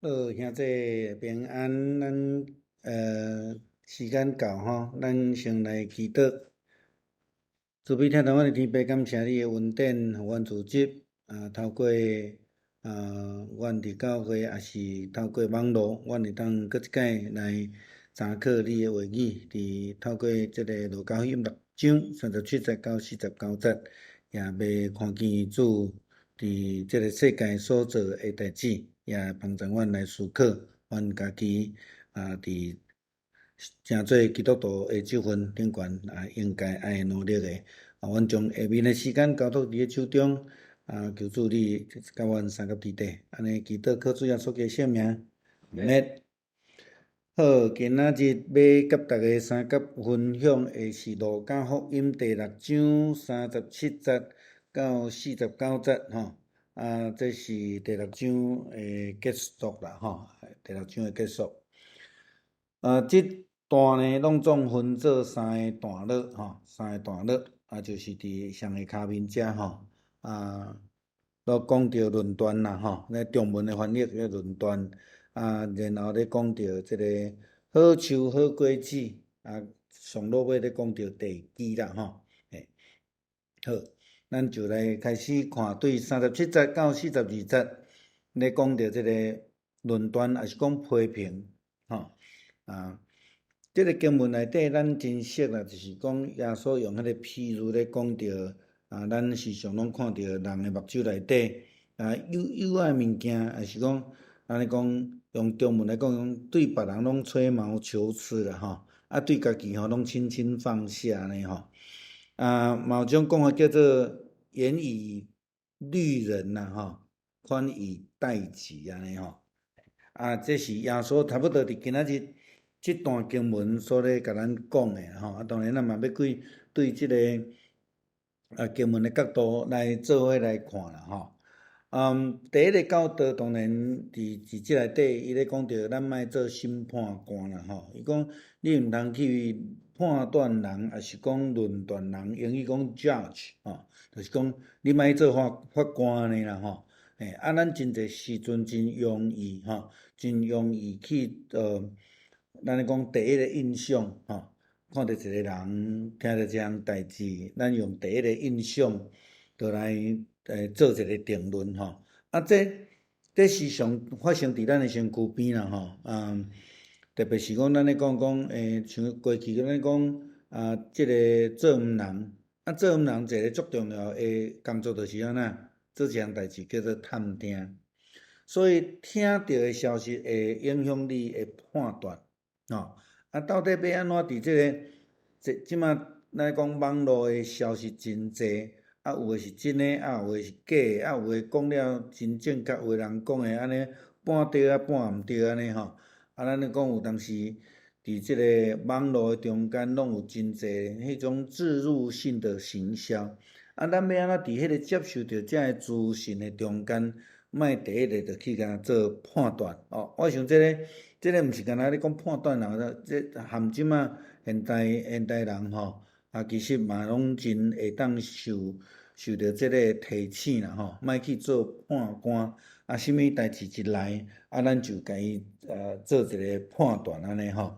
好，兄弟平安，咱時間到吼，咱先來祈禱。慈悲疼痛阮的天父，感謝你的恩典，予阮組織啊，透過啊，阮佇教會，抑是透過網路，阮會當閣一擺來查考你的話語，佇透過這个路加福音六章三十七節到四十九節，也欲看見主佇這个世界所做的代誌，也幫助阮來思考，阮家己啊，佇成做基督徒的這份頂懸啊，應該愛努力的。啊，阮將下面的時間交託佇你手中，啊，求主你佮阮相佮佇底，按呢祈禱靠主耶穌的聖名，阿們。好，今仔日欲佮大家相佮分享的是路加福音第六章三十七節到四十九節，吼。啊，這是第六章的結束啦，吼，第六章的結束。啊，這段呢，攏總分做三個段落，吼，三個段落，啊，就是佇上个跤面遮，吼，啊，都講著論斷啦，吼，咧中文的翻譯叫論斷，啊，然後咧講著這個好樹好果子，啊，上落尾咧講著地基啦，吼，嘿，好，咱就來開始看對三十七節到四十二節咧講著這個論斷，抑是講批評，吼，啊。這个經文內底，咱真熟啦，就是講耶穌用彼個譬喻咧講著，啊，咱時常攏看著人的目睭內底，啊，有有愛物件，抑是講，按呢講，用中文來講，對別人攏吹毛求疵啦，吼，啊，對家己吼攏輕輕放下按呢吼，啊，嘛有種講法叫做嚴以律人啦，吼，寬以待己按呢吼，啊，這是耶穌差不多佇今仔日這段經文所咧共咱講的吼，啊，當然咱嘛欲對對這个啊經文的角度來做伙來看啦吼。嗯，第一个教導當然佇佇這內底，伊咧講著咱莫做審判官啦吼。伊講你毋通去判斷人，抑是講論斷人，英語講 judge 吼，就是講你莫做法法官按呢啦吼。嘿，啊，咱真濟時陣真容易吼，真容易去咱咧講第一个印象吼，看著一个人，聽著這項代誌，咱用第一个印象就來做一个定論吼。啊，這這時常發生佇咱的身軀邊啦吼，啊，特別是講咱咧講講，像過去咱咧講啊，這个做毋人，啊，做毋人一个足重要的工作就是按怎，做一項代誌叫做探聽。所以聽著的消息會影響你的判斷。吼，啊，到底欲按怎佇這个這這馬咱講網路的消息真濟，啊，有的是真的，啊，有的是假的，啊，有的講了真正確，有的人講的按呢半對啊半毋對按呢吼，啊，咱咧講有當時佇這个網路的中間，攏有真濟彼種置入性的行銷，啊，咱欲按怎佇彼个接受著這个資訊的中間，莫第一个就去共做判斷，哦，我想這个。這个毋是干焦咧講判斷人，這含這馬現代現代人吼，啊，其實嘛攏真會當受受著這个提醒啦吼，莫去做判官，啊，啥物代誌一來，啊，咱就共伊做一个判斷按呢吼。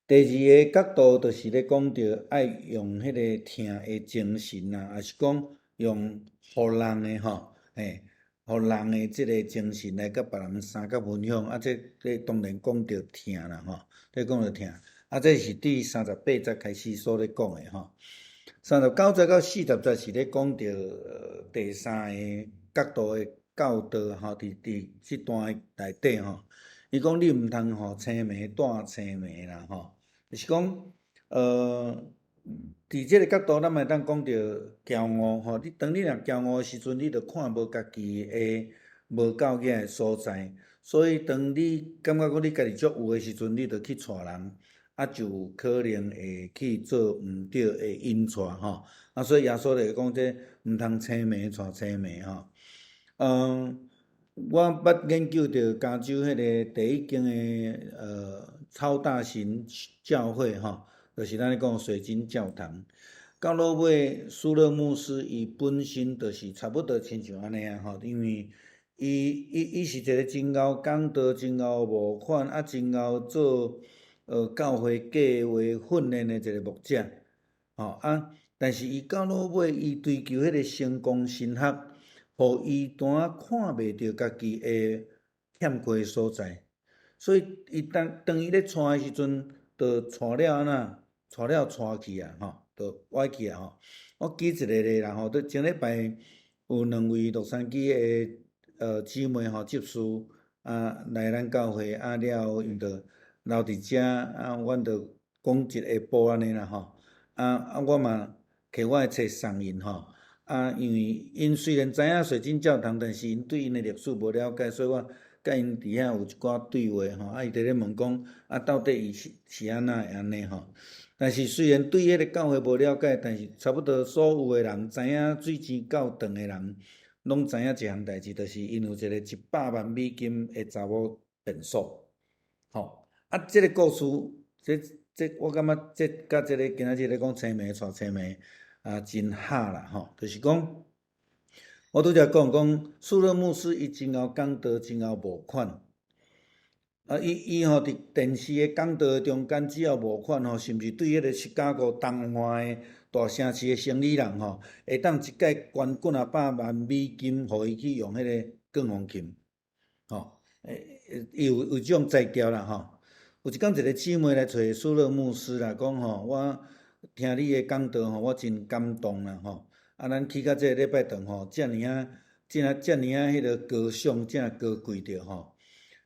第二个角度就是咧講著愛用彼个疼的精神啦，抑是講用予人的吼，嘿。予人的這个精神來佮別人相佮分享，啊，這這當然講著疼啦吼，這講著疼，啊，這是對三十八節開始所咧講的吼，三十九節到四十節是咧講著第三个角度的教導吼，佇佇這段內底吼，伊講你毋通予青糜帶青糜啦吼，就是講，佇這个角度，咱嘛會當講著驕傲吼。你當你若驕傲的時陣，你就看無家己的無夠額的所在。所以，當你感覺講你家己足有的時陣，你就去帶人，啊，就有可能會去做毋對的引帶吼。啊，所以耶穌就講這毋通青糜帶青糜吼。嗯，我捌研究著加州彼个第一間的超大型教會吼。就是咱咧講水晶教堂，到落尾，舒勒牧師伊本身就是差不多親像按呢啊吼，因為伊是一个真𠢕講道、真𠢕募款，啊真𠢕做教會計劃訓練的一個牧者，吼啊！但是伊到落尾，伊追求彼個成功神學，予伊單仔看袂著家己的欠缺的所在，所以伊當當伊咧帶的時陣，就帶了按怎，帶了帶去啊，吼，就歪去啊，吼。我舉一個例啦，吼，前禮拜有兩位洛杉磯的姊妹吼執事啊來咱教會啊了後，𪜶就留佇遮啊，阮就講一下晡按呢啦吼。啊啊，我嘛摕我的冊送𪜶吼。啊，因為𪜶雖然知影水晶教堂，但是𪜶對𪜶的歷史無了解，所以我佮𪜶佇遐有一寡對話吼。啊，伊佇咧問講啊，到底伊是按怎會按呢吼？但是雖然對彼个教會無了解，但是差不多所有的人知影水晶教堂的人，攏知影一項代誌，就是𪜶有一個100萬美金的查某便所，吼。啊，這个故事，這我感覺這佮這个今仔日咧講青梅娶青梅啊，真合啦吼。就是講，我拄才講講，舒勒牧師伊真𠢕講道，真𠢕募款。啊，伊吼佇電視的講道中間，只要募款吼，甚至對彼个芝加哥東岸的大城市的生理人吼，會當一擺捐幾若百萬美金，予伊去用彼个管風琴，吼，伊有這種才調啦吼。有一工一個姊妹來揣舒勒牧師啦，講吼，我聽你的講道吼，我真感動啦吼。啊，咱去到這个禮拜堂吼，遮爾仔、遮遮爾仔彼个高尚、遮高貴著吼。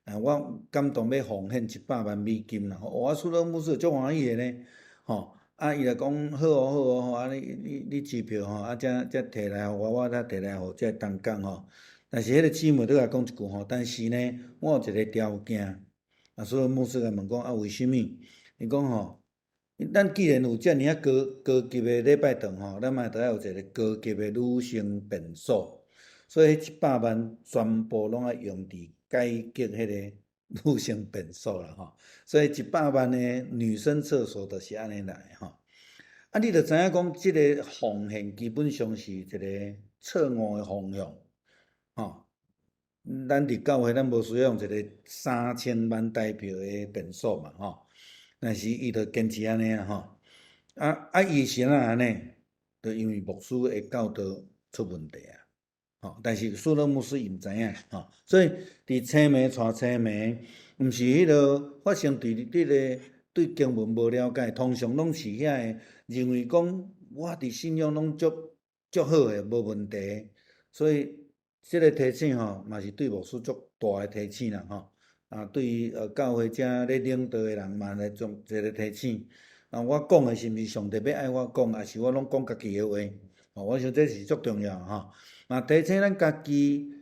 啊，我感動欲奉獻100萬美金啦！哇，舒勒牧師足歡喜的呢，吼！啊，伊就講好哦，好哦，吼！啊，你支票吼，啊，才提來予我，我才提來予這個同工吼。但是彼个姊妹閣共講一句吼，但是呢，我有一個條件。啊，舒勒牧師共問講啊，為啥物？伊講吼，咱既然有遮爾仔高高級的禮拜堂吼，咱嘛著愛有一個高級的女性便所，所以彼一百萬全部攏愛用佇改革彼个女性便所啦吼，所以一百萬的女生廁所就是按呢來的吼。啊，你就知影講，這个奉獻基本上是一個錯誤的方向，吼。咱佇教會，咱無需要用一個3000萬台票的便所嘛，吼。但是伊就堅持按呢啊，吼。啊啊，伊是按怎按呢？就因為牧師的教導出問題啊。吼，但是舒勒牧師伊毋知影，吼，所以佇青梅娶青梅，毋是彼个發生佇佇个對經文無了解，通常攏是遐個認為講我佇信仰攏足足好的，無問題，所以這个提醒吼，嘛是對牧師足大的提醒啦，吼。啊，對於教會遮咧領導的人嘛來做一个提醒。啊，我講的是毋是上帝欲愛我講，抑是我攏講家己的話？吼，我想這是足重要吼。嘛提醒咱家己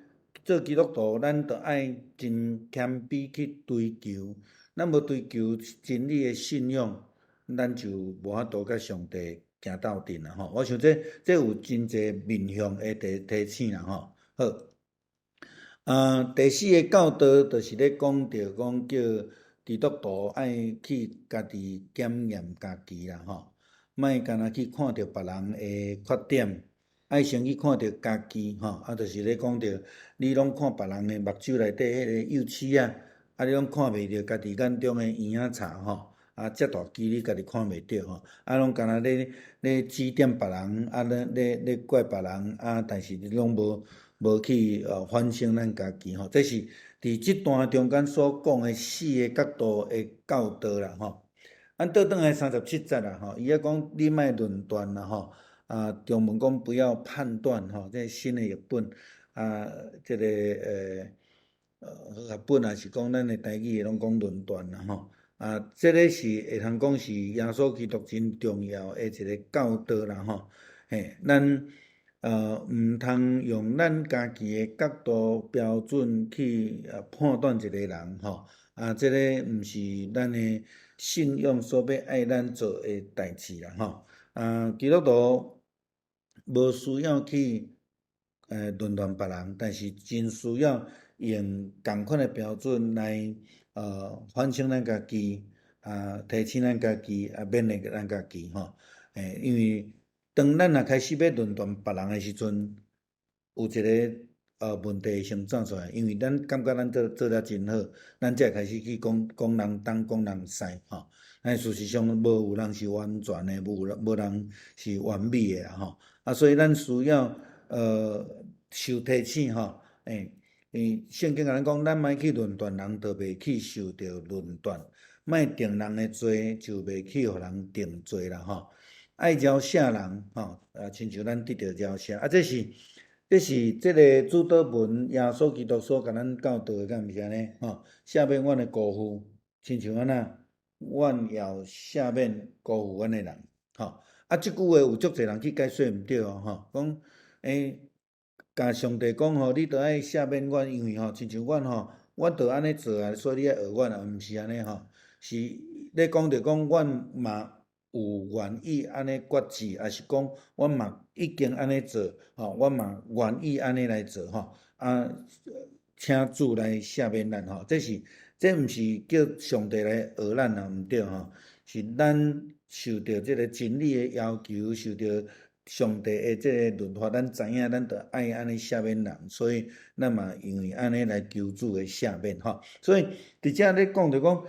做基督徒，咱著愛真謙卑去追求。咱無追求真理的信仰，咱就無法度佮上帝行鬥陣啦吼。我想這有真濟面向的提醒啦吼。好，啊，第四个教導就是咧講著講叫基督徒愛去家己檢驗家己啦吼，莫干焦去看著別人的缺點，愛先去看著家己吼，啊，就是咧講著你攏看別人的目睭內底彼个幼齒仔，啊，你攏看袂著家己眼中的嬰仔柴吼，啊，遮大支你家己看袂著吼，啊，攏干焦咧指點別人，啊，咧怪別人，啊，但是你攏無去反省咱家己吼，這是佇這段中間所講的四个角度的教導啦吼。咱倒轉來37節啦吼，伊遐講你莫論斷啦吼，啊，中文講不要判斷吼，這新的譯本啊，這个和合本也是講咱的台語攏講論斷啦吼，啊，這个是會通講是耶穌基督真重要的一个教導啦吼，嘿，咱毋通用咱家己的角度標準去判斷一個人吼，啊，這個毋是咱的信仰所欲愛咱做的代誌啦吼。啊，基督徒無需要去論斷別人，但是真需要用仝款的標準來反省咱家己，啊，提醒咱家己，啊，勉勵咱家己吼。因為當咱若開始欲論斷別人的時陣，有一个問題會先走出來，因為咱感覺咱做做了真好，咱才會開始去講講人東講人西吼。但事實上無有人是完全的，無人是完美的啦吼。啊，所以咱需要受提醒吼，欸，聖經共咱講，咱莫去論斷人，就袂去受著論斷；莫定人的罪，就袂去予人定罪啦吼。愛饒赦人吼，啊，親像咱得著饒赦。啊，這是這个主禱文，耶穌基督所共咱教導的，敢毋是按呢？吼，赦免阮的辜負，親像按怎，阮也有赦免辜負阮的人，吼。啊，這句話有足濟人去解說毋對哦，吼，講欸，共上帝講吼，你著愛赦免阮，因為吼，親像阮吼，阮著按呢做啊，所以你愛饒阮啊，毋是按呢吼，是咧講著講阮嘛有願意按呢決志，抑是講阮嘛已經按呢做，吼，阮嘛願意按呢來做，吼，啊，請主來赦免咱，吼，這毋是叫上帝來饒咱啊，毋對吼，是咱受著這个真理的要求，受著上帝的這个律法，咱知影咱著愛按呢赦免人，所以咱嘛因為按呢來求主的赦免，吼。所以佇遮咧講著講，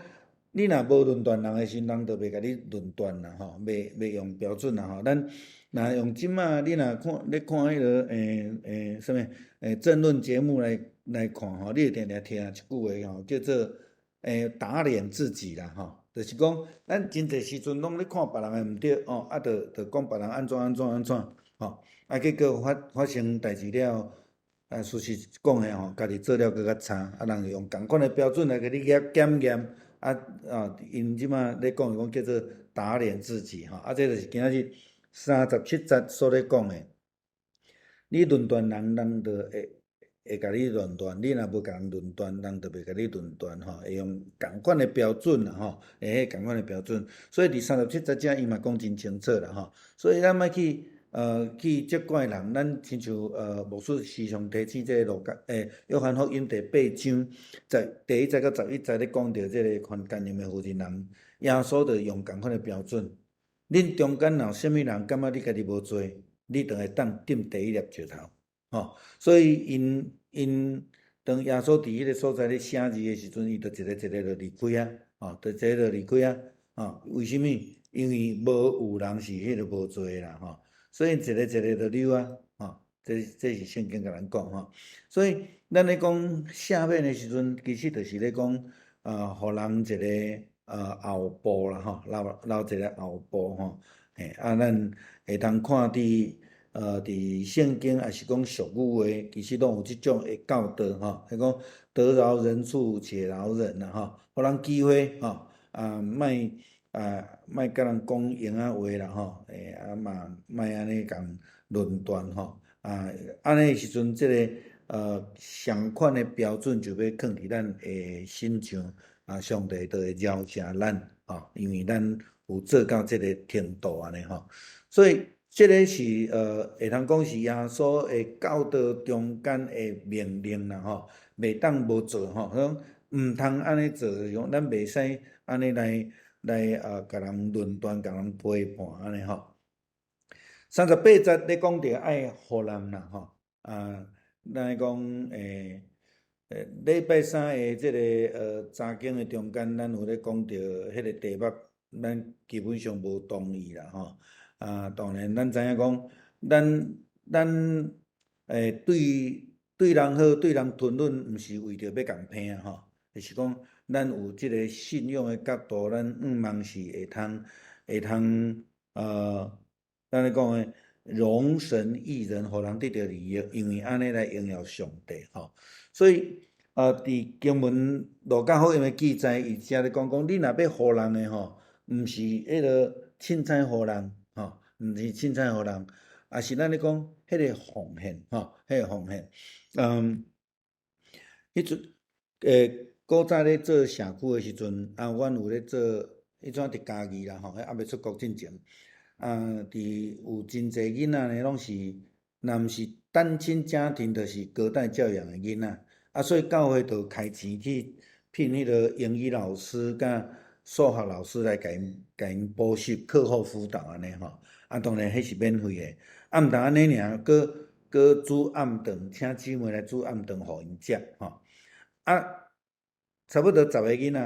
你若無論斷人的時，人就袂共你論斷啦，吼，袂用標準啦，吼。咱若用這馬，你若看咧看彼个啥物政論節目來看吼，你會定定聽一句話吼，叫做打臉自己啦，吼。就是講，咱真濟時陣攏咧看別人的毋對，哦，啊，就講別人按怎按怎按怎，吼，啊，結果發生代誌了，啊，事實講的吼，家己做了閣較差，啊，人就用仝款的標準來共你檢驗，啊啊，𪜶這馬咧講講叫做打臉自己，吼，啊，這就是今仔日37節所咧講的，你論斷人，人就會共你論斷；你若無共人論斷，人就袂共你論斷，吼，會用仝款的標準啦，吼，會彼仝款的標準。所以佇三十七節遮，伊嘛講真清楚啦，吼。所以咱莫去責怪人，咱親像牧師時常提醒這个路加約翰福音第八章，在第1節到11節咧講著這个犯姦淫的婦人人，耶穌就用仝款的標準。恁中間若有啥物人感覺你家己無罪，你就會當擲第一粒石頭，吼。所以𪜶當耶穌佇彼个所在咧寫字的時陣，伊就一个一个就離開啊，吼，就一个就離開啊，吼，為啥物？因為無有人是彼个無罪的啦，吼，所以一个一个就溜啊，吼，這是聖經共咱講吼。所以咱咧講赦免的時陣，其實就是咧講，予人一个後步啦，吼，留一个後步吼，嘿，啊，咱會當看佇聖經抑是講俗語話，其實攏有這種的教導吼，彼講得饒人處且饒人啦，吼，予人機會吼，啊，莫啊莫共人講閒仔話啦，吼，欸，啊嘛莫按呢共論斷吼，啊，按呢時陣，這个相款的標準就欲囥佇咱的身上，啊，上帝就會饒赦咱，吼，因為咱有做到這个程度按呢吼，所以這个是會通講是耶穌的教導中間的命令啦吼，袂當無做吼，講毋通按呢做，就是講咱袂使按呢來共人論斷、共人批判按呢吼。38節咧講著愛予人啦吼，啊，咱講禮拜三的這个查經的中間，咱有咧講著彼个題目，咱基本上無同意啦吼。啊，當然咱知影講，咱對人好、對人吞忍，毋是為著欲共騙吼，就是講咱有這个信仰的角度，咱向望是會通，咱咧講的榮神益人，予人得著利益，因為按呢來榮耀上帝吼。所以，佇經文路加福音的記載，伊遮咧講講，你若欲予人的吼，毋是彼个凊彩予人吼，毋是凊彩予人，也是咱咧講彼个奉獻吼，彼个奉獻。彼陣古早咧做社區的時陣，啊，阮有咧做，彼陣佇嘉義啦吼，彼猶未出國進前，啊，佇有真濟囡仔呢，攏是若毋是單親家庭，就是隔代教養的囡仔，啊，所以教會就開錢去聘彼个英語老師佮數學老師來共𪜶補習課後輔導按呢吼，啊，當然彼是免費的，啊，毋但按呢爾，閣閣煮暗頓，請姊妹來煮暗頓予𪜶食吼。啊，差不多十个囡仔，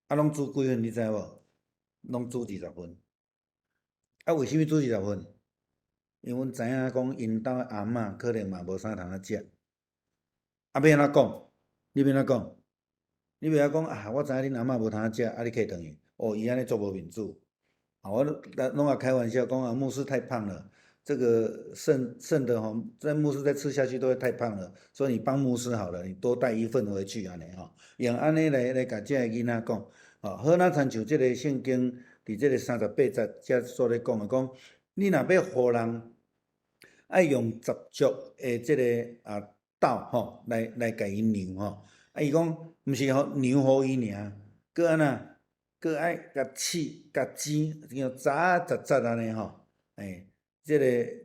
啊，攏煮幾份你知無？攏煮20份。啊，為啥物煮二十份？因為阮知影講，𪜶兜阿嬤可能嘛無啥通仔食。啊，欲按怎講？你欲按怎講？你袂曉講啊！我知影恁阿嬤無通仔食，啊，你客轉去。哦，伊按呢足無面子。啊，我攏愛開玩笑講啊，牧師太胖了，這個剩剩的吼，這牧師再吃下去都會太胖了，所以你幫牧師好了，你多帶一份回去按呢吼，用按呢來共這个囡仔講。吼，好，若親像這个聖經佇這个38節遮所咧講的，講你若欲予人，愛用十足的這个啊斗吼，來共伊量吼。啊，伊講毋是予量予伊爾，閣按怎？閣愛共試、共煎，叫雜雜雜按呢吼。欸，這个10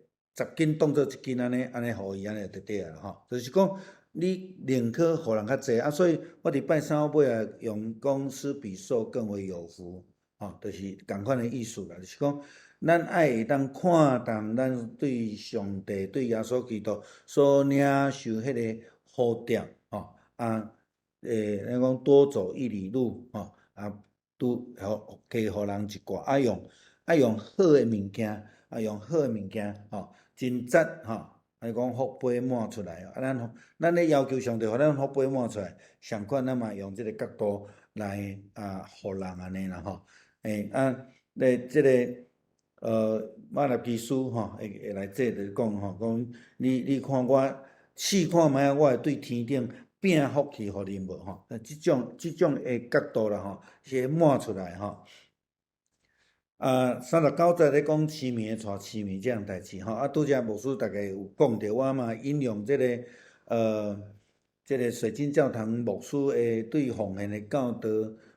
斤當做1斤按呢，按呢予伊按呢就對啊吼。就是講你寧可予人較濟啊，所以我佇拜三尾仔用講施比受更為有福，吼，就是仝款的意思啦。就是講咱愛會當看重咱對上帝、對耶穌基督所領受彼个呼召，吼啊，欸，咱講多走一里路，吼啊，拄予加予人一寡，啊用愛用好的物件，啊用好的物件，吼，真質吼，啊講福杯滿出來，啊咱咱咧要求上帝，予咱福杯滿出來，相款咱嘛用這个角度來啊，予人按呢啦吼，欸啊，咧這个馬拉基書吼，會來這就講吼，講你看我試看覓仔，我會對天頂變福氣予恁無吼？這種的角度啦吼，是會滿出來吼。啊，39節咧講痴迷的娶痴迷這項代誌吼，啊，拄才牧師大概有講著，我嘛引用這个水晶教堂牧師的對奉獻的教導，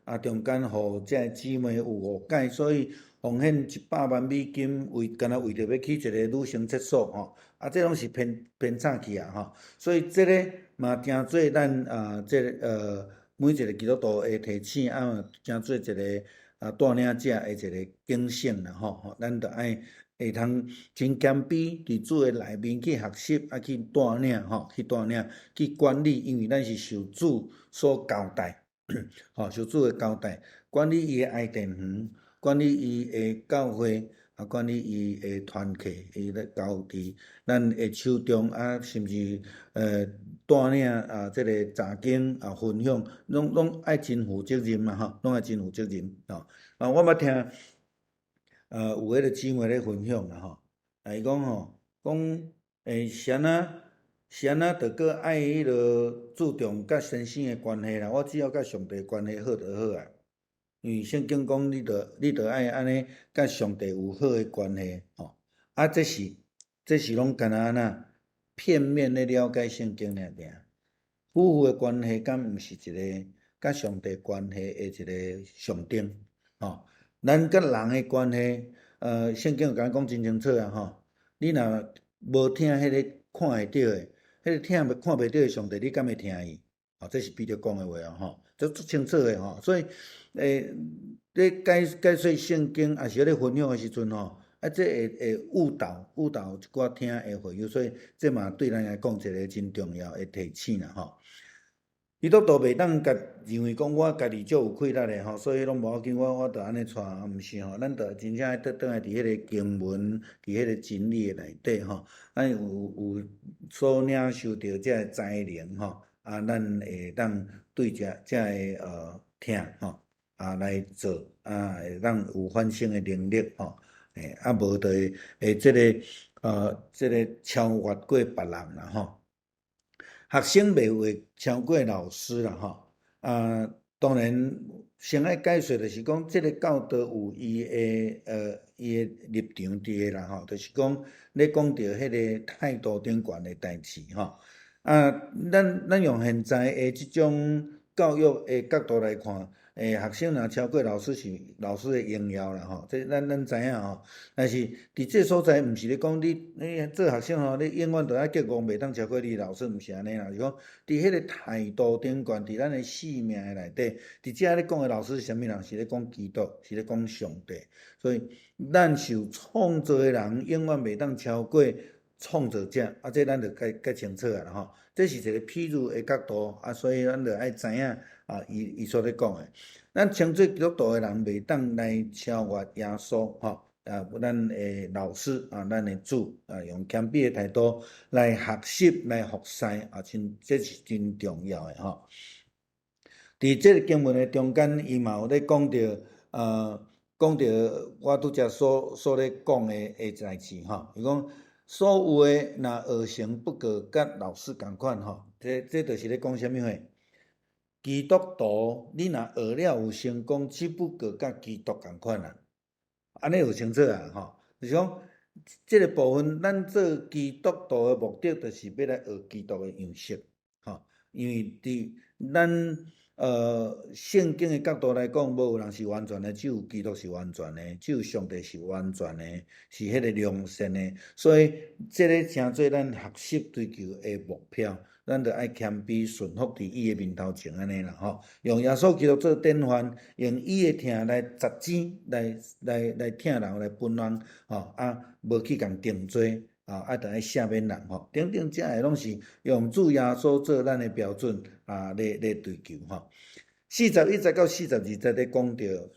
啊，中間予這个姊妹有誤解，所以奉獻100萬美金為敢若為著欲起一个女性廁所吼，啊，這攏是編炒去啊吼，所以這个嘛誠做咱啊，這个每一个基督徒的提醒啊，誠做一个啊帶領者的一个警醒啦吼，咱著愛會通真謙卑佇主的內面去學習，啊去帶領吼，去帶領去管理，因為咱是受主所交代，吼，受主的交代，管理伊的伊甸園，管理伊的教會，啊，管理伊的團契，伊咧交佇咱的手中，啊，甚至帶領啊，這个查經啊，分享，攏愛真負責任嘛，吼，攏愛真負責任，吼。啊，我捌聽有彼个姊妹咧分享啦，吼，啊，伊講吼，講欸是按怎是按怎，著閣愛彼个注重佮先生的關係啦，我只要佮上帝關係好就好啊。因為聖經講，你著愛按呢佮上帝有好的關係，吼。啊，這是攏敢若按怎片面咧了解聖經爾爾。夫婦的關係敢毋是一个佮上帝關係的一个象徵，吼。咱佮人的關係，聖經有共咱講真清楚啊，吼。你若無疼彼个看會著的，彼个疼看袂著的上帝，你敢會疼伊？吼，這是彼得講的話哦，吼，這足清楚的吼。所以，欸，咧解說聖經，抑是咧分享的時陣吼，啊，這會誤導一寡聽的會友，所以這嘛對咱來講一个真重要的提醒啦，吼。基督徒袂當共認為講我家己足有氣力的吼，所以攏無要緊，我著按呢帶，毋是吼，咱著真正愛倒轉來佇彼个經文，佇彼個真理的內底吼，咱有所領受著這个才能吼，啊，咱會當對這个疼吼，啊來做，啊會當有反省的能力吼，欸，啊無就會這个超越過別人啦吼。學生袂會超過老師啦吼，啊，當然先愛解說就是講，這个教導有伊的立場佇个啦吼，就是講咧講著彼个態度頂懸的代誌吼。啊，咱用現在的這種教育的角度來看，欸，學生若超過老師是老師的榮耀啦吼，這咱知影吼。但是佇這所在，毋是咧講你做學生吼，你永遠都愛結戇，袂當超過你老師，毋是按呢啦。是講佇彼个態度頂懸，佇咱的生命的內底，佇遮咧講的老師是啥物人？是咧講基督，是咧講上帝。所以咱受創造的人，永遠袂當超過創造者，啊，這咱就較較清楚啊吼。這是一個譬喻的角度，啊，所以咱就愛知影啊，伊伊所咧講的。咱稱做基督徒的人，袂當來超越耶穌吼，啊，咱的老師啊，咱的主啊，用謙卑的態度來學習、來服侍啊，真這是真重要的吼。佇這個經文的中間，伊嘛有咧講著，講著我拄才所所咧講的的代誌吼。伊講所有的若學成不過佮老師仝款吼，這這就是咧講啥物貨？基督徒，你若學了有成功，只不過佮基督仝款啊。按呢有清楚啊吼，就是講這個部分，咱做基督徒的目的，就是欲來學基督的樣式，吼。因為佇咱聖經的角度來講，無有人是完全的，只有基督是完全的，只有上帝是完全的，是彼個良善的。所以，這个成做咱學習追求的目標，咱著愛謙卑順服佇伊的面頭前按呢啦吼。用耶穌基督做典範，用伊的疼來實踐，來來來疼人，來分人，吼啊，無去共定罪。啊，啊，著愛赦免人吼，等等，這个攏是用主耶穌做咱的標準啊，咧咧追求吼。41節到42節咧講著，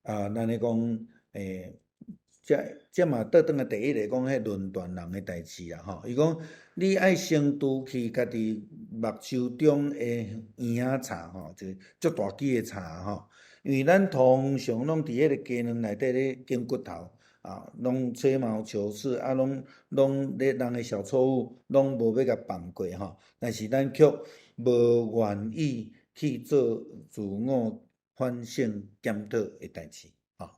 啊，咱咧講，這這嘛倒轉來第一個講彼論斷人的代誌啊吼。伊講你愛先除去家己目睭中的嬰仔柴吼，就足大支的柴吼，因為咱通常攏佇彼个雞卵內底咧揀骨頭。啊，攏吹毛求疵，啊，攏攏咧人的小錯誤，攏無欲共放過吼。但是咱卻無願意去做自我反省檢討的代誌，吼。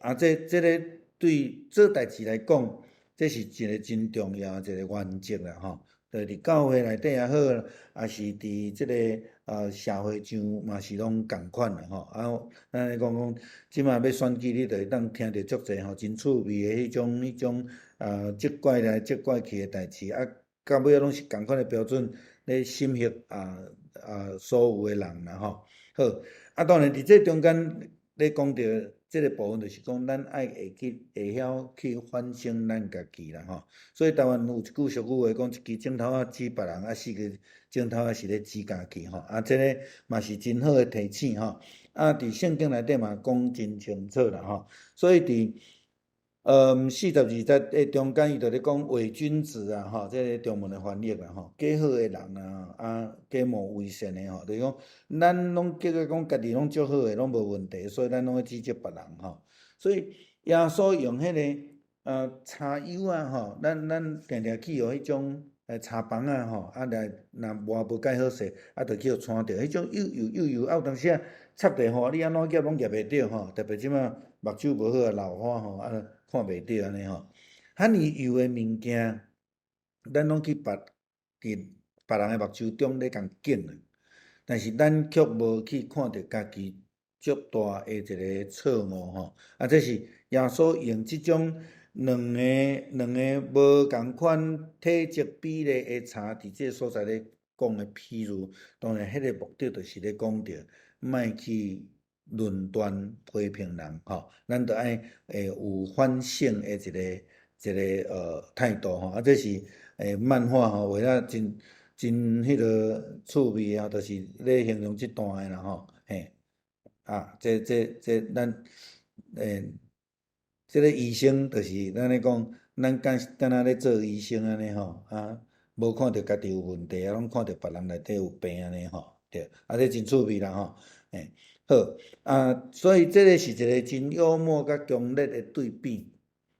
啊，這這个對做代誌來講，這是一个真重要的一个原則啦，吼。就佇教會內底也好，抑是佇這个社會上嘛是攏仝款啦吼。啊，咱咧講講，這馬欲選舉，你就會當聽著足濟吼，真趣味的彼種彼種啊，責怪來責怪去的代誌，啊，到尾仔攏是仝款的標準咧審核啊啊所有的人啦吼。好，啊，當然佇這中間咧講著這个部分，就是講咱愛會去會曉去反省咱家己啦吼。所以台灣有一句俗語話講，一支指頭仔指別人，啊，四个指頭仔是咧指家己吼。啊，這个嘛是真好的提醒吼。啊，佇聖經內底嘛講真清楚啦吼。所以佇42節的中間，伊就咧講偽君子啊吼，這个中文的翻譯啦吼，假好的人啊，啊，假冒為善的吼，就是講咱攏覺得講家己攏足好的，攏無問題，所以咱攏愛指責別人吼。所以耶穌用彼个柴油啊吼，咱咱定定去予彼種柴枋仔吼，啊來若磨無蓋好勢，啊就去予揤著，彼種幼幼幼幼，啊有當時啊插著吼，你按怎夾攏夾袂著吼，特別這馬目睭無好啊，老花吼，啊看袂著按呢吼。遐爾幼的物件，咱攏去別佇別人的目睭中咧共揀啊，但是咱卻無去看著家己足大的一个錯誤吼。啊，這是耶穌用這種兩个兩个無仝款體積比例的柴，佇這个所在咧講的譬喻，當然彼个目的就是咧講著，莫去論斷批評人吼，咱著愛會有反省的一個一个態度吼。啊，這是漫畫吼畫了真真彼个趣味啊，就是咧形容這段的啦吼，嘿，啊，這這這咱這个醫生就是咱咧講，咱敢敢若咧做醫生按呢吼，啊，無看著家己有問題，啊，攏看著別人內底有病按呢吼，對，啊，這真趣味啦吼，嘿，好，啊，所以這个是一个真幽默佮強烈的對比，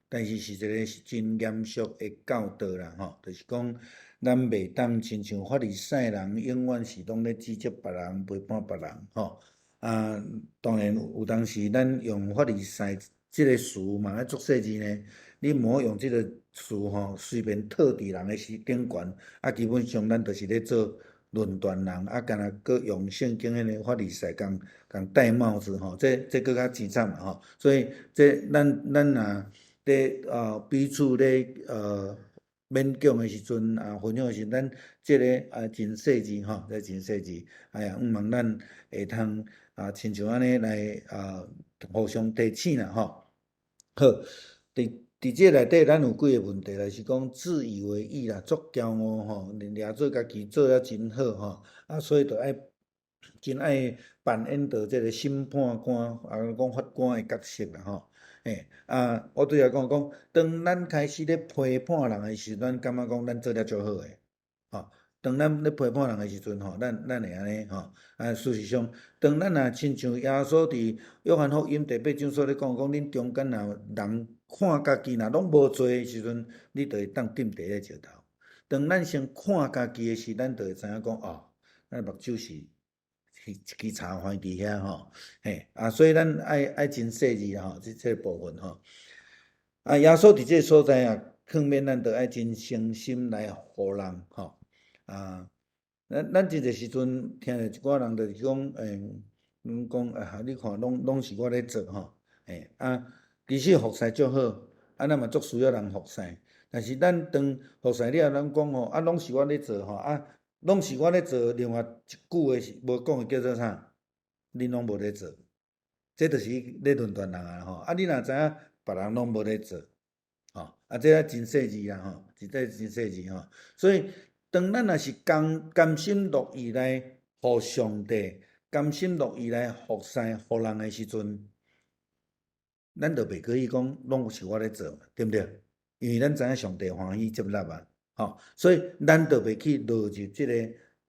但是是一个是真嚴肅的教導啦吼，就是講咱袂當親像法利賽人，永遠是攏咧指責別人、批判別人吼，啊，當然有當時咱用法利賽這个詞嘛愛足細膩呢，你毋好用這个詞吼，隨便套佇人的身頂懸，啊，基本上咱就是咧做論斷人，啊，敢若閣用聖經彼个法利賽共共戴帽子吼，這這閣較淒慘嘛吼。所以這咱咱若咧彼此咧勉強的時陣啊，分享的時陣，咱這个啊真細膩吼，這真細膩。哎呀，向望咱會通啊，親像按呢來啊，互相提醒啦吼。好，佇佇這內底，咱有幾个問題啦，是講自以為義啦，足驕傲吼，掠做家己做了真好吼，啊，所以就愛真愛扮演著這个審判官，啊，講法官的角色啦吼。嘿，啊，我拄才講講，當咱開始咧批判人的時陣，咱感覺講咱做了足好的，吼。當咱咧批判人的時陣吼，咱會按呢吼。啊，事實上，當咱若親像耶穌佇約翰福音第八章所咧講，講恁中間若有人看家己若攏無罪的時陣，你就會當釘第一个石頭。當咱先看家己的時，咱就會知影講哦，咱目睭是一支柴橫佇遐吼，嘿啊，所以咱愛真細膩啦吼，這個部分吼。啊，耶穌佇這个所在啊，勸勉咱著愛真誠心來予人吼。啊，咱真濟時陣聽著一寡人就是講，攏講啊，你看攏是我咧做吼，嘿啊，其實服侍足好，啊，咱嘛足需要人服侍。但是咱當服侍了，咱講吼，啊，攏是我咧做吼，啊，攏是我咧做。另外一句話是無講的叫做啥？恁攏無咧做，這就是咧論斷人啊吼。啊，你若知影別人攏無咧做，吼，啊，這真細膩啦吼，這真細膩吼。所以，當咱若是甘心樂意來予上帝，甘心樂意來服侍予人的時陣，咱就袂閣去講攏是我咧做嘛，對毋對？因為咱知影上帝歡喜接納啊，吼，所以咱就袂去落入這个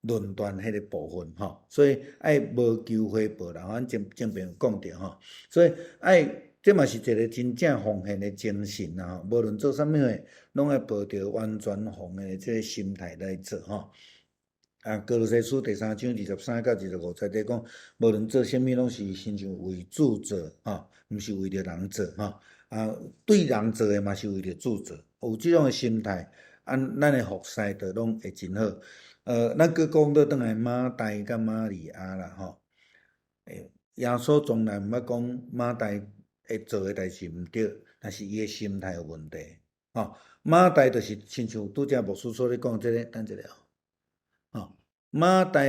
論斷彼个部分，吼，所以愛無求回報啦，咱前邊有講著吼，所以愛這嘛是一个真正奉獻的精神啦，吼，無論做啥物貨，攏愛抱著完全奉獻的這个心態來做，吼。啊，歌羅西書第三章23到25節咧講，無論做啥物，攏是親像為主做，吼，毋是為著人做，吼。啊，對人做的嘛是為著主做，有這種的心態，啊，咱的服侍就攏會真好。咱閣講倒轉來馬大佮瑪利亞啦，吼。耶穌從來毋捌講馬大會做的代誌毋對，但是伊的心態有問題，吼。馬大就是親像拄才牧師所咧講這个，等一下吼。馬大，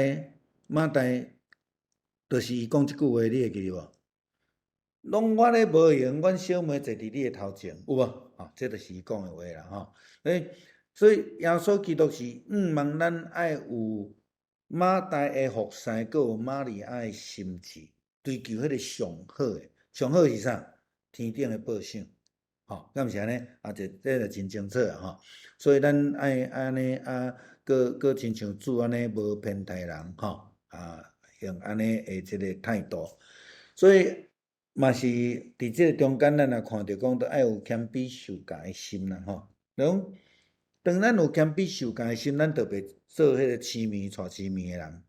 馬大，就是伊講這句話，你會記得無？攏我咧無閒，阮小妹坐佇你的頭前，有無？吼，這就是伊講的話啦，吼。所以耶穌基督是向望咱愛有馬大的服侍，閣有瑪利亞的心志，追求彼个上好的。上好是啥？天頂的報賞，吼，敢毋是按呢？啊，這就真清楚啊，吼。所以咱愛按呢啊，閣親像主按呢無偏待人，吼，啊，用按呢的這个態度。所以嘛是佇這个中間，咱也看著講，著愛有謙卑受教的心啦，吼。講當咱有謙卑受教的心，咱就袂做彼个痴迷娶痴迷的人。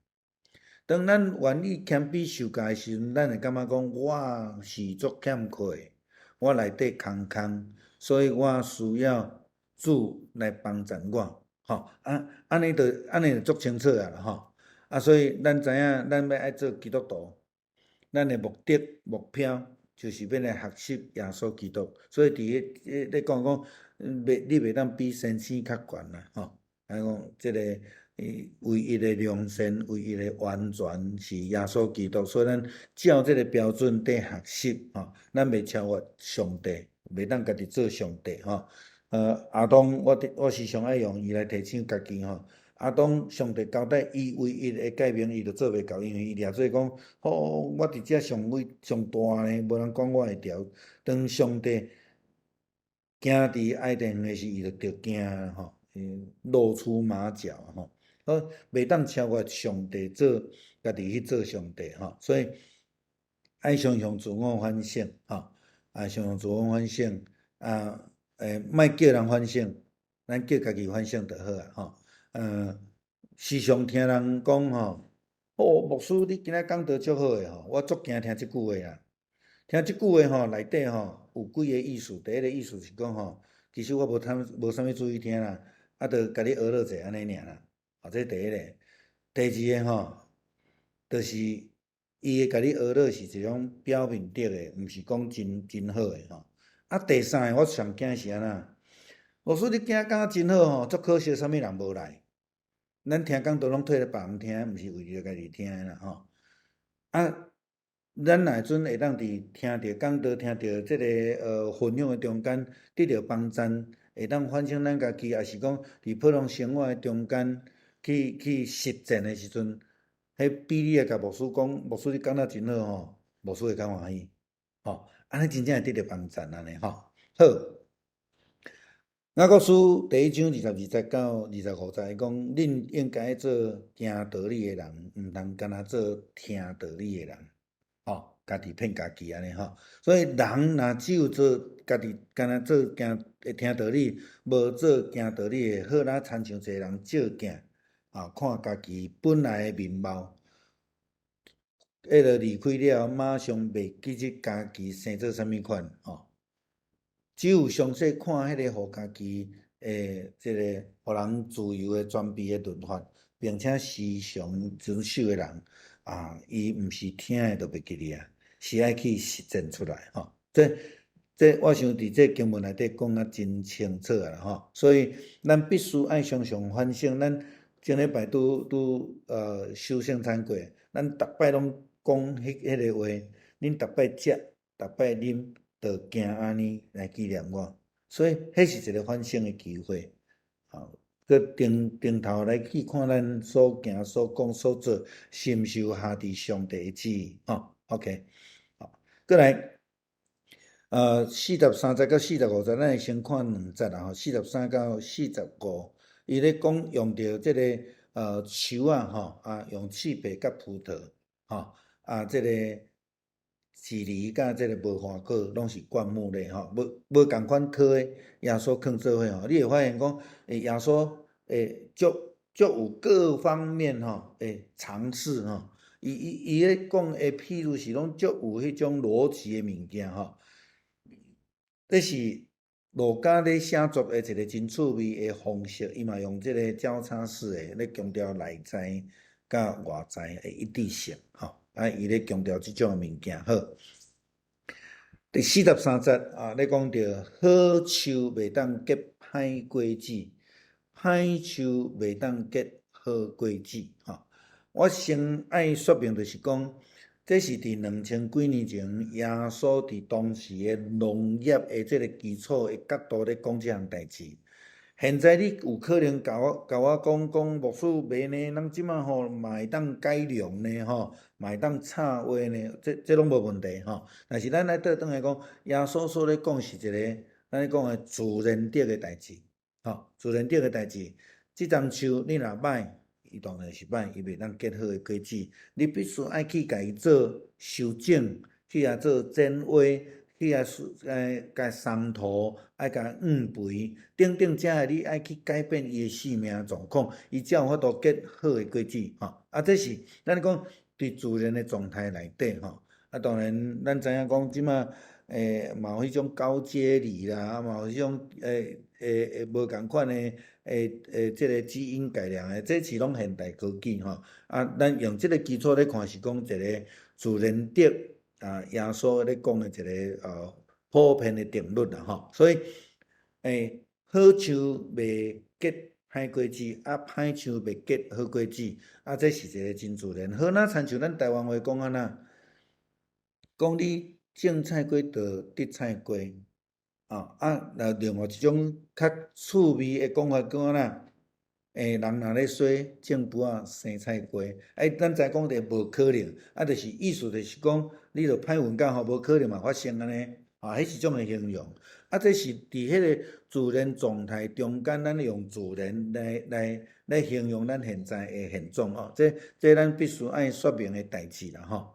當咱願意謙卑受教的時陣，咱會感覺講我是足欠缺的，我內底空空，所以我需要主來幫助我，吼啊，按呢就足清楚啊啦，吼啊，所以咱知影，咱欲愛做基督徒，咱的目的目標就是欲來學習耶穌基督，所以佇咧咧講講，袂你袂當比先生較懸啦，吼，啊講這個唯一的良善，唯一的完全是耶穌基督，所以咱照這个標準佇學習，吼，咱袂超越上帝，袂當家己做上帝，吼。亞當，我時常愛用伊來提醒家己，吼。亞當上帝交代伊唯一的誡命，伊就做袂到，因為伊掠做講，吼，我佇遮上偉上大呢，無人管我會著。當上帝行佇伊甸園的時，伊就著驚吼，露出馬腳吼。好，袂當超越上帝做家己去做上帝吼，所以愛常常自我反省吼，愛常常自我反省啊，莫叫人反省，咱叫家己反省就好啊吼。時常聽人講吼，哦，牧師你今仔講道足好的吼，我足驚聽這句話啦。聽這句話吼，內底吼有幾個意思。第一个意思是講吼，其實我無啥物注意聽啦，啊，就共你學落者按呢爾啦。啊，這第一个。第二个吼，就是伊會共你學落是一種表面的的，毋是講真真好的吼。啊，第三个我上驚是按怎？牧師你今仔講真好吼，足可惜啥物人無來。咱聽講道攏退予別人聽，毋是為著家己聽的啦吼。啊，咱若陣會當佇聽著講道、聽著這个分享的中間得著幫贊，會當反省咱家己，抑是講佇普通生活的中間去實踐的時陣，彼比你來共牧師講，牧師你講得真好吼，牧師會較歡喜，吼，按呢真正會得著幫贊按呢吼。好，雅各書第一章22節到25節，伊講，恁應該做行道理的人，毋通干焦做聽道理的人。吼，家己騙家己按呢吼，所以人若只有做家己，干焦做行會聽道理，無做行道理的，好若親像一个人照鏡，啊，看家己本來的面貌，彼个離開了，馬上袂記得家己生做啥物款，吼。只有詳細看彼个，予家己的這个，予人自由的尊卑的律法，並且時常遵守的人。啊，伊毋是聽的就袂記得啊，是愛去實踐出來吼。這我想佇這經文內底講甲真清楚啊吼。所以咱必須愛常常反省。咱前禮拜拄拄守聖餐過，咱逐擺攏講彼个話，恁逐擺食、逐擺啉，就行按呢來紀念我。所以，彼是一个反省的機會。吼。閣轉轉頭來去看咱所行、所講、所做，是毋是有合佇上帝的旨意？吼，OK，好，閣來，43節到45節，咱會先看兩節啦吼，43到45，伊咧講用著這个樹仔吼，啊，用刺柏佮葡萄，吼，啊，這个蒺藜佮這个無花果，攏是灌木類吼，無仝款科的，耶穌囥做伙吼，你會發現講，耶穌足足有各方面吼嘗試吼，伊咧講的譬如是攏足有彼種邏輯的物件吼，這是路加咧寫作的一个真趣味的方式，伊嘛用這个交叉式的咧強調內在佮外在的一致性吼，啊，伊咧強調這種的物件好。第43節啊，咧講著好樹袂當結歹果子，歹樹袂當結好果子。吼，我先愛說明就是講，這是佇2000幾年前，耶穌佇當時的農業的這个基礎的角度咧講這項代誌。現在你有可能共我講講牧師袂呢，咱這馬吼嘛會當改良呢吼，嘛會當插話呢，這攏無問題吼。但是咱來倒轉來講，耶穌所咧講是一个咱咧講的自然德的代誌，吼，自然德的代誌。這叢樹你若歹，伊當然是歹，伊袂當結好的果子。你必須愛去共伊做修整，去共做剪挖，去共共鬆土，愛共澹肥，等等，這个你愛去改變伊的生命狀況，伊才有法度結好的果子吼。啊，這是咱講佇自然的狀態內底吼。啊，當然咱知影講這馬嘛有彼種高階梨啦，啊嘛有彼種無仝款的這个基因改良的，這是攏現代科技吼。啊，咱用這个基礎咧看是講一个自然德啊，耶穌咧講的一个普遍的定律啦吼。所以，好樹袂結歹果子，啊歹樹袂結好果子，啊這是一个真自然。好，若親像咱台灣話講按怎？講你種菜瓜就得菜瓜，啊，若另外一種較趣味的講法講按怎？人若咧說種匏仔生菜瓜，欸，咱知講著無可能，啊，就是意思就是講，你著歹運到吼，無可能嘛發生按呢，啊，彼一種的形容。啊，這是佇彼个自然狀態中間，咱用自然來形容咱現在的現狀哦。這咱必須愛說明的代誌啦吼。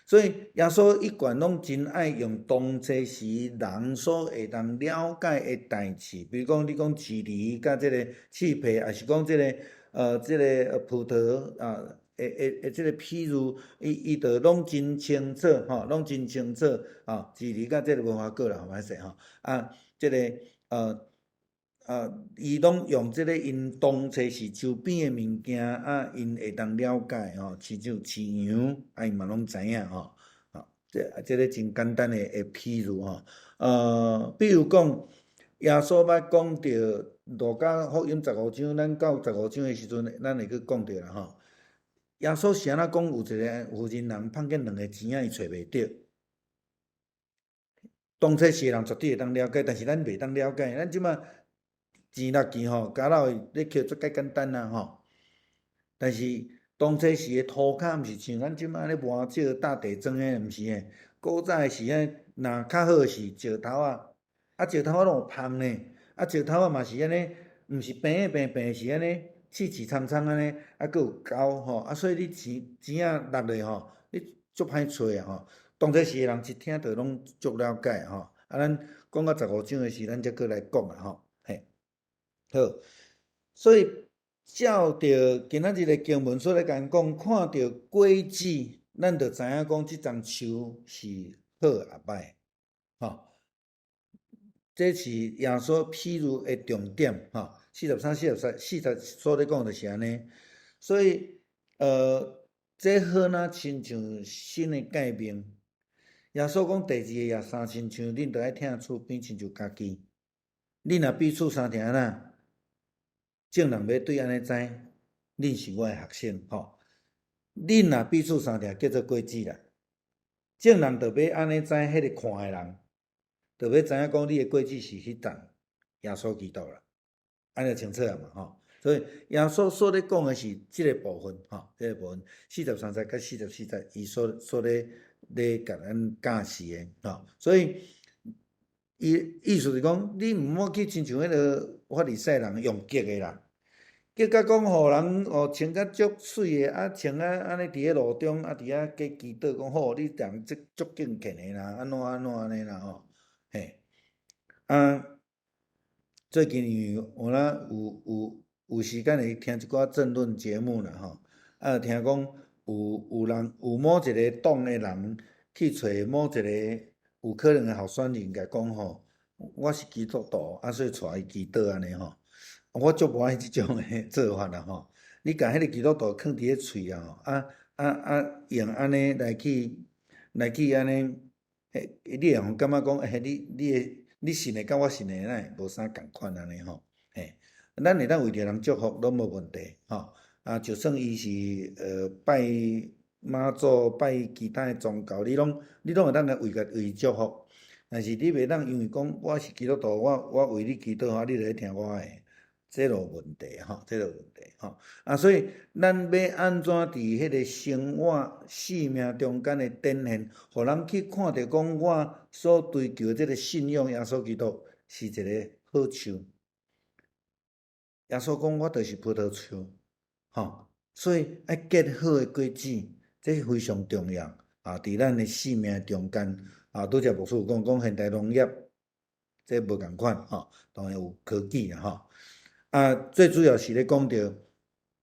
所以耶穌一貫攏真愛用當初時人所會當了解的代誌，比如講你講蒺藜佮這个刺柏，抑是講這个葡萄啊，的這个譬喻，伊就攏真清楚吼，攏真清楚啊。蒺藜佮這个無花果啦，歹勢吼啊，這个伊攏用這个𪜶當初時周邊的物件啊，𪜶會當了解吼，親像飼羊，啊，𪜶嘛攏知影吼，吼，這个真簡單的譬喻吼，比如講，耶穌捌講著路加福音十五章，咱到十五章的時陣，咱會閣講著啦吼。耶穌是按怎講？有一个婦人人碰見兩个錢仔，伊揣袂著。當初時的人絕對會當了解，但是咱袂當了解。咱這馬錢落去吼，交落咧抾足簡單啊吼。但是當初時的塗跤毋是像咱這馬咧磨石搭地磚的，毋是的。古早的時陣，若較好是石頭仔，啊石頭仔攏有芳呢，啊石頭仔嘛是按呢，毋是平平平，是按呢刺刺蒼蒼按呢，啊閣有溝吼，啊所以你錢錢仔落落吼，你足歹揣啊吼。當初時的人一聽就攏足了解吼，啊，咱講到15章的時，咱才閣來講啊吼，嘿，好，所以照著今仔日的經文所咧共講，看著果子，咱就知影講這叢樹是好抑歹，吼，這是耶穌譬喻的重點，吼，43、43、40所咧講就是按呢，所以，這好若親像新的誡命。耶穌講第二个也相親像，恁著愛疼厝邊親像家己。恁若彼此相疼啦，眾人欲對按呢知，恁是我的學生吼。恁若彼此相疼，叫做果子啦。眾人著欲按呢知，彼个看的人，著欲知影講你的果子是彼叢耶穌基督啦。按呢清楚啊嘛吼。所以耶穌所咧講的是這个部分吼，這个部分43節佮44節，伊所咧咧共咱教示的吼，所以伊意思是講，你毋好去親像彼个法利賽人用激的啦，激甲講予人哦穿甲足媠的，啊穿啊按呢佇咧路中啊佇遐加祈禱講吼，你人這足敬虔的啦，按怎按怎按呢啦吼，嘿，啊，最近因為有哪有有有時間會聽一寡政論節目啦吼，啊聽講有人有某一个黨的人去揣某一个有可能的候選人，共講吼，我是基督徒，啊所以帶伊祈禱按呢吼，我足無愛這種的做法啦吼。你共彼个基督徒囥佇咧喙啊吼，啊啊啊用按呢來去按呢，欸，你會予感覺講，欸，你信的佮我信的哪會無啥仝款按呢吼？嘿，咱會當為著人祝福攏無問題吼。啊，就算伊是拜媽祖、拜其他的宗教，你攏會當來為伊祝福。但是你袂當因為講我是基督徒，我為你祈禱，啊，你就愛聽我的，這就有問題吼，這就有問題吼。啊，所以咱欲按怎佇彼个生活生命中間的展現，予人去看著講我所追求的這个信仰耶穌基督是一个好樹。耶穌講我就是葡萄樹。吼，所以愛結好的果子，這是非常重要啊！佇咱的生命中間啊，拄才牧師有講講現代農業，這無仝款吼，當然有科技啦吼。啊，最主要是咧講著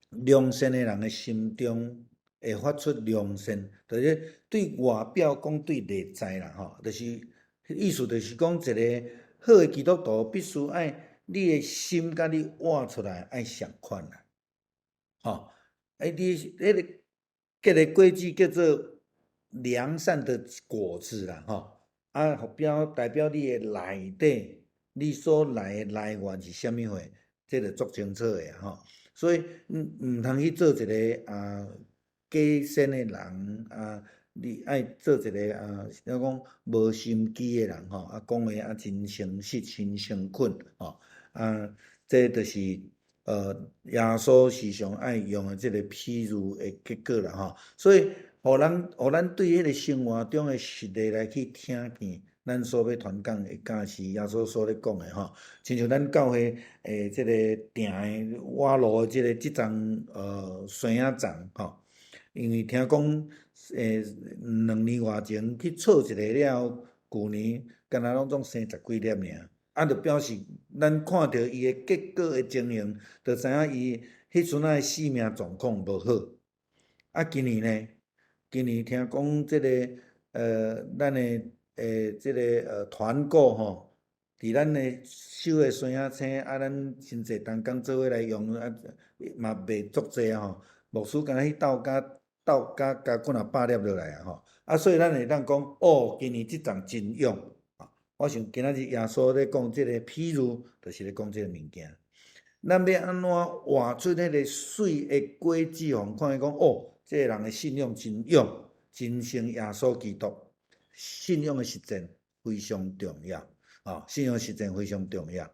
良善的人的心中會發出良善，就是對外表講對內在啦吼，就是意思就是講一个好的基督徒必須愛你的心佮你活出來愛相款啦。吼，欸，你彼个結的果子叫做良善的果子啦，吼，啊，代表你的內底，你所來的來源是啥物貨，這就足清楚的吼。所以毋通去做一个啊假善的人啊，你愛做一个啊，怎講無心機的人吼，啊，講話啊真誠實、真誠懇吼，啊，這就是。耶穌時常愛用的這个譬喻的結果啦吼，所以，予咱對彼个生活中的實例來去聽見，咱所欲傳講的教示，耶穌所咧講的吼，親像咱教會這个訂的倚路的這个這叢生仔叢吼，因為聽講2年外前去錯一个了後，舊年敢若攏總生十幾粒爾。啊，就表示咱看著伊的結果的情形，就知影伊彼陣仔的生命狀況無好。啊，今年呢？今年聽講這个咱的這个團購吼，佇咱的收的生仔青，啊，咱真濟同工做伙來用，啊，嘛賣足濟吼。牧師敢若去鬥甲鬥甲加幾若百粒落來啊吼。啊，所以咱會當講，哦，今年這叢真勇。我想今仔日耶穌咧講這个譬喻，就是咧講這个物件。咱欲按怎活出彼个媠的果子，予人看見講，哦，這个人的信仰真勇，真信耶穌基督，信仰的實踐非常重要，哦，信仰實踐非常重要。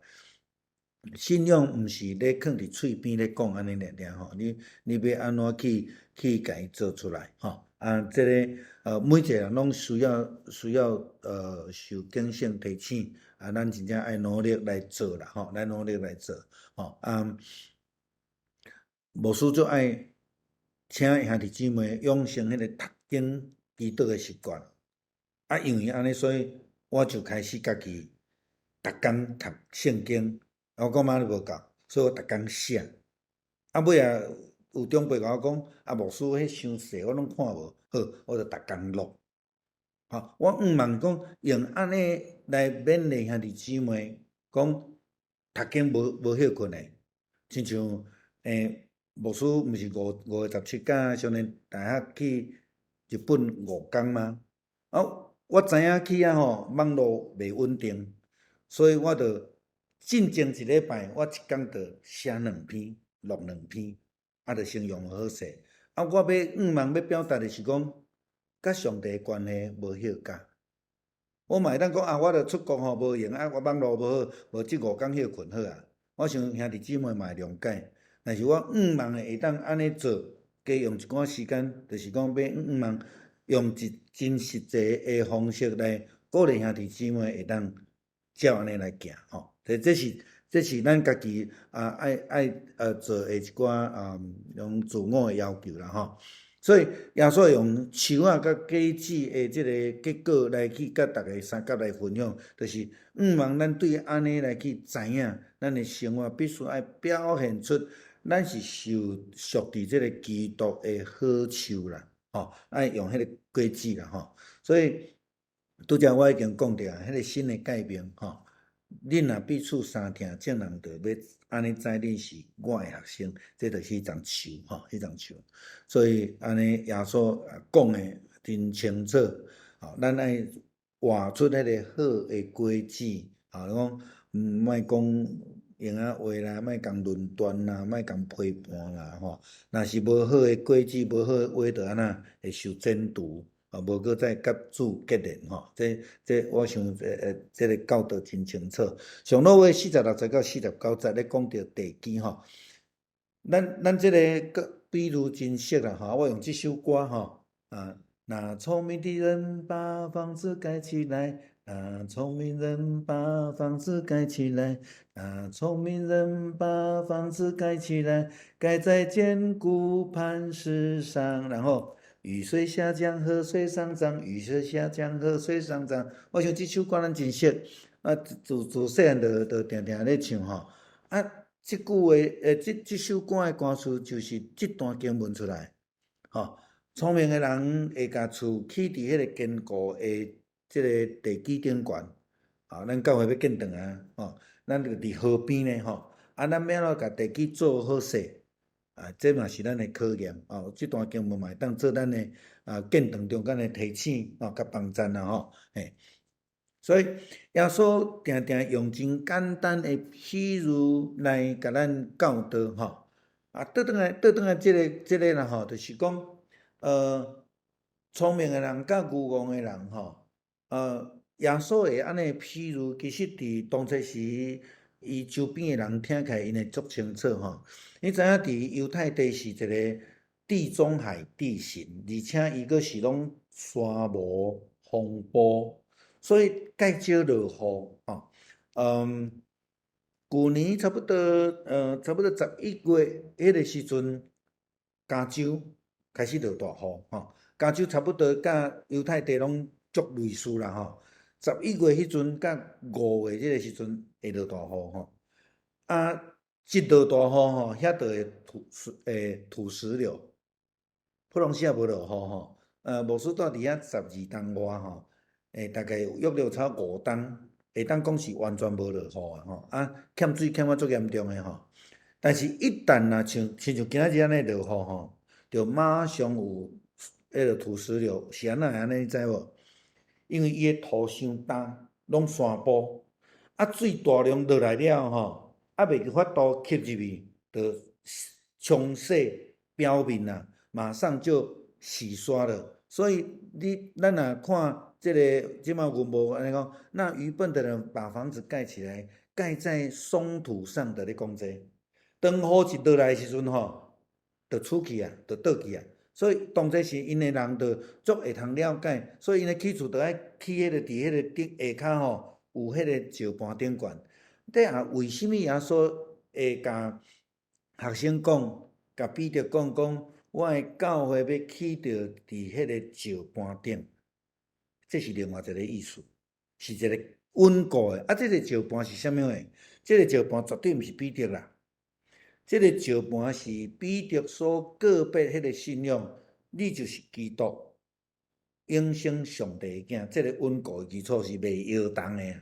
信仰毋是咧囥佇喙邊咧講按呢爾爾吼，你欲按怎去共伊做出來吼？啊，這个每一个人攏需要受警醒提醒，啊，咱真正愛努力來做啦吼，咱努力來做吼。啊，牧師足愛請兄弟姊妹養成彼個讀經祈禱的習慣。啊，因為按呢，所以我就開始家己逐工讀聖經。我講嘛你無夠，所以我逐工寫。啊，尾仔有長輩共我講，啊，牧師彼傷濟，我攏看無，好，我就逐工錄。吼，我向望講用按呢來勉勵兄弟姊妹，講讀經無歇睏的，親像牧師毋是5月17佮少年大學去日本5工嗎？啊，我知影去遐吼網路袂穩定，所以我就進前一禮拜，我一工就寫兩篇，錄兩篇，啊，就先用好勢。啊，我欲向望欲表達的是講，佮上帝的關係無歇假。我嘛會當講啊，我著出國吼無閒啊，我網路無好，無這5工歇睏好啊。我想兄弟姊妹嘛會諒解。但是我向望會當按呢做，加用一寡時間，就是講欲向望用一真實際的方式來鼓勵兄弟姊妹會當照按呢來行吼。這是咱家己啊愛做的一寡啊用自我的要求啦吼。所以耶穌用樹仔佮果子的這個結果來去佮逐家相佮來分享，就是向望咱對按呢來去知影，咱的生活必須愛表現出咱是受屬佇這個基督的好樹啦，吼，愛用彼個果子啦，吼。所以拄才我已經講著啊，彼個新的誡命吼。恁若彼此相疼，眾人就欲按呢知恁是我的學生，這就是彼叢樹吼，彼叢樹。所以按呢，耶穌講的真清楚，吼，咱愛活出彼個好的果子，吼，講莫講閒仔話啦，莫共論斷啦，莫共批判啦，吼。若是無好的果子，無好的話，就按怎會受剪除。啊，無閣再佮主結連吼，這我想這个教導真清楚。上落尾46節到49節咧講著地基吼，咱這个比喻真熟啦吼，我用這首歌吼，啊，那聰明的人把房子蓋起來，那聰明人把房子蓋起來，那聰明人把房子蓋起來，蓋在堅固磐石上，然後。雨水下降，河水上漲。雨水下降，河水上漲。我想這首歌咱真熟，啊，自細漢就定定咧唱吼。啊，這句話，這首歌的歌詞就是這段經文出來。吼，聰明的人會共厝起佇彼個堅固的這个地基頂懸。啊，咱教會欲建堂啊，吼，咱就佇河邊咧，吼，啊，咱欲按怎共地基做好勢？啊，這嘛是咱的考驗哦。這段經文嘛會當做咱的啊建堂中間的提醒哦，佮幫贊啦吼。嘿，所以耶穌定定用真簡單的比喻來共咱教導吼。啊，倒轉來這個啦吼，就是講，聰明的人佮愚戇的人吼，耶穌會按呢比喻，其實佇當初時，伊周邊的人聽起來，𪜶會足清楚吼。你知影佇猶太地是一个地中海地形，而且伊閣是攏沙漠風暴，所以較少落雨吼。舊年差不多11月彼个時陣，加州開始落大雨吼。加州差不多佮猶太地攏足類似啦吼。11月彼陣佮5月這个時陣會落大雨吼。啊，一落大雨吼，遐就會土石流。普隆西亞無落雨吼，牧師住佇遐12冬外吼，大概約略差5冬，會當講是完全無落雨啊吼，啊，欠水欠啊足嚴重的吼。但是，一旦若親像今仔日按呢落雨吼，就馬上有彼个土石流，是按怎會按呢？你知無？因為伊的土傷重，攏山坡，啊水大量落來了吼，啊袂閣法度吸入去，就沖洗表面啊，馬上就洗刷了。所以你咱若看這个，這馬阮無按呢講，那愚笨的人把房子蓋起來，蓋在鬆土上的咧講這個，當雨一落來的時陣吼，就出去啊，就倒去啊。所以當這時𪜶的人就足會通了解，所以𪜶的起厝就愛起彼个佇彼个頂下跤吼，有彼个石盤頂懸。這啊，為啥物耶穌會共學生講，共彼得講講，我的教會欲起著佇彼个石盤頂？這是另外一个意思，是一个穩固的。啊，這个石盤是啥物貨？這个石盤絕對毋是彼得啦。這个石盤是彼得所告別彼个信仰，你就是基督，永生上帝的囝。這个穩固的基礎是袂搖動的。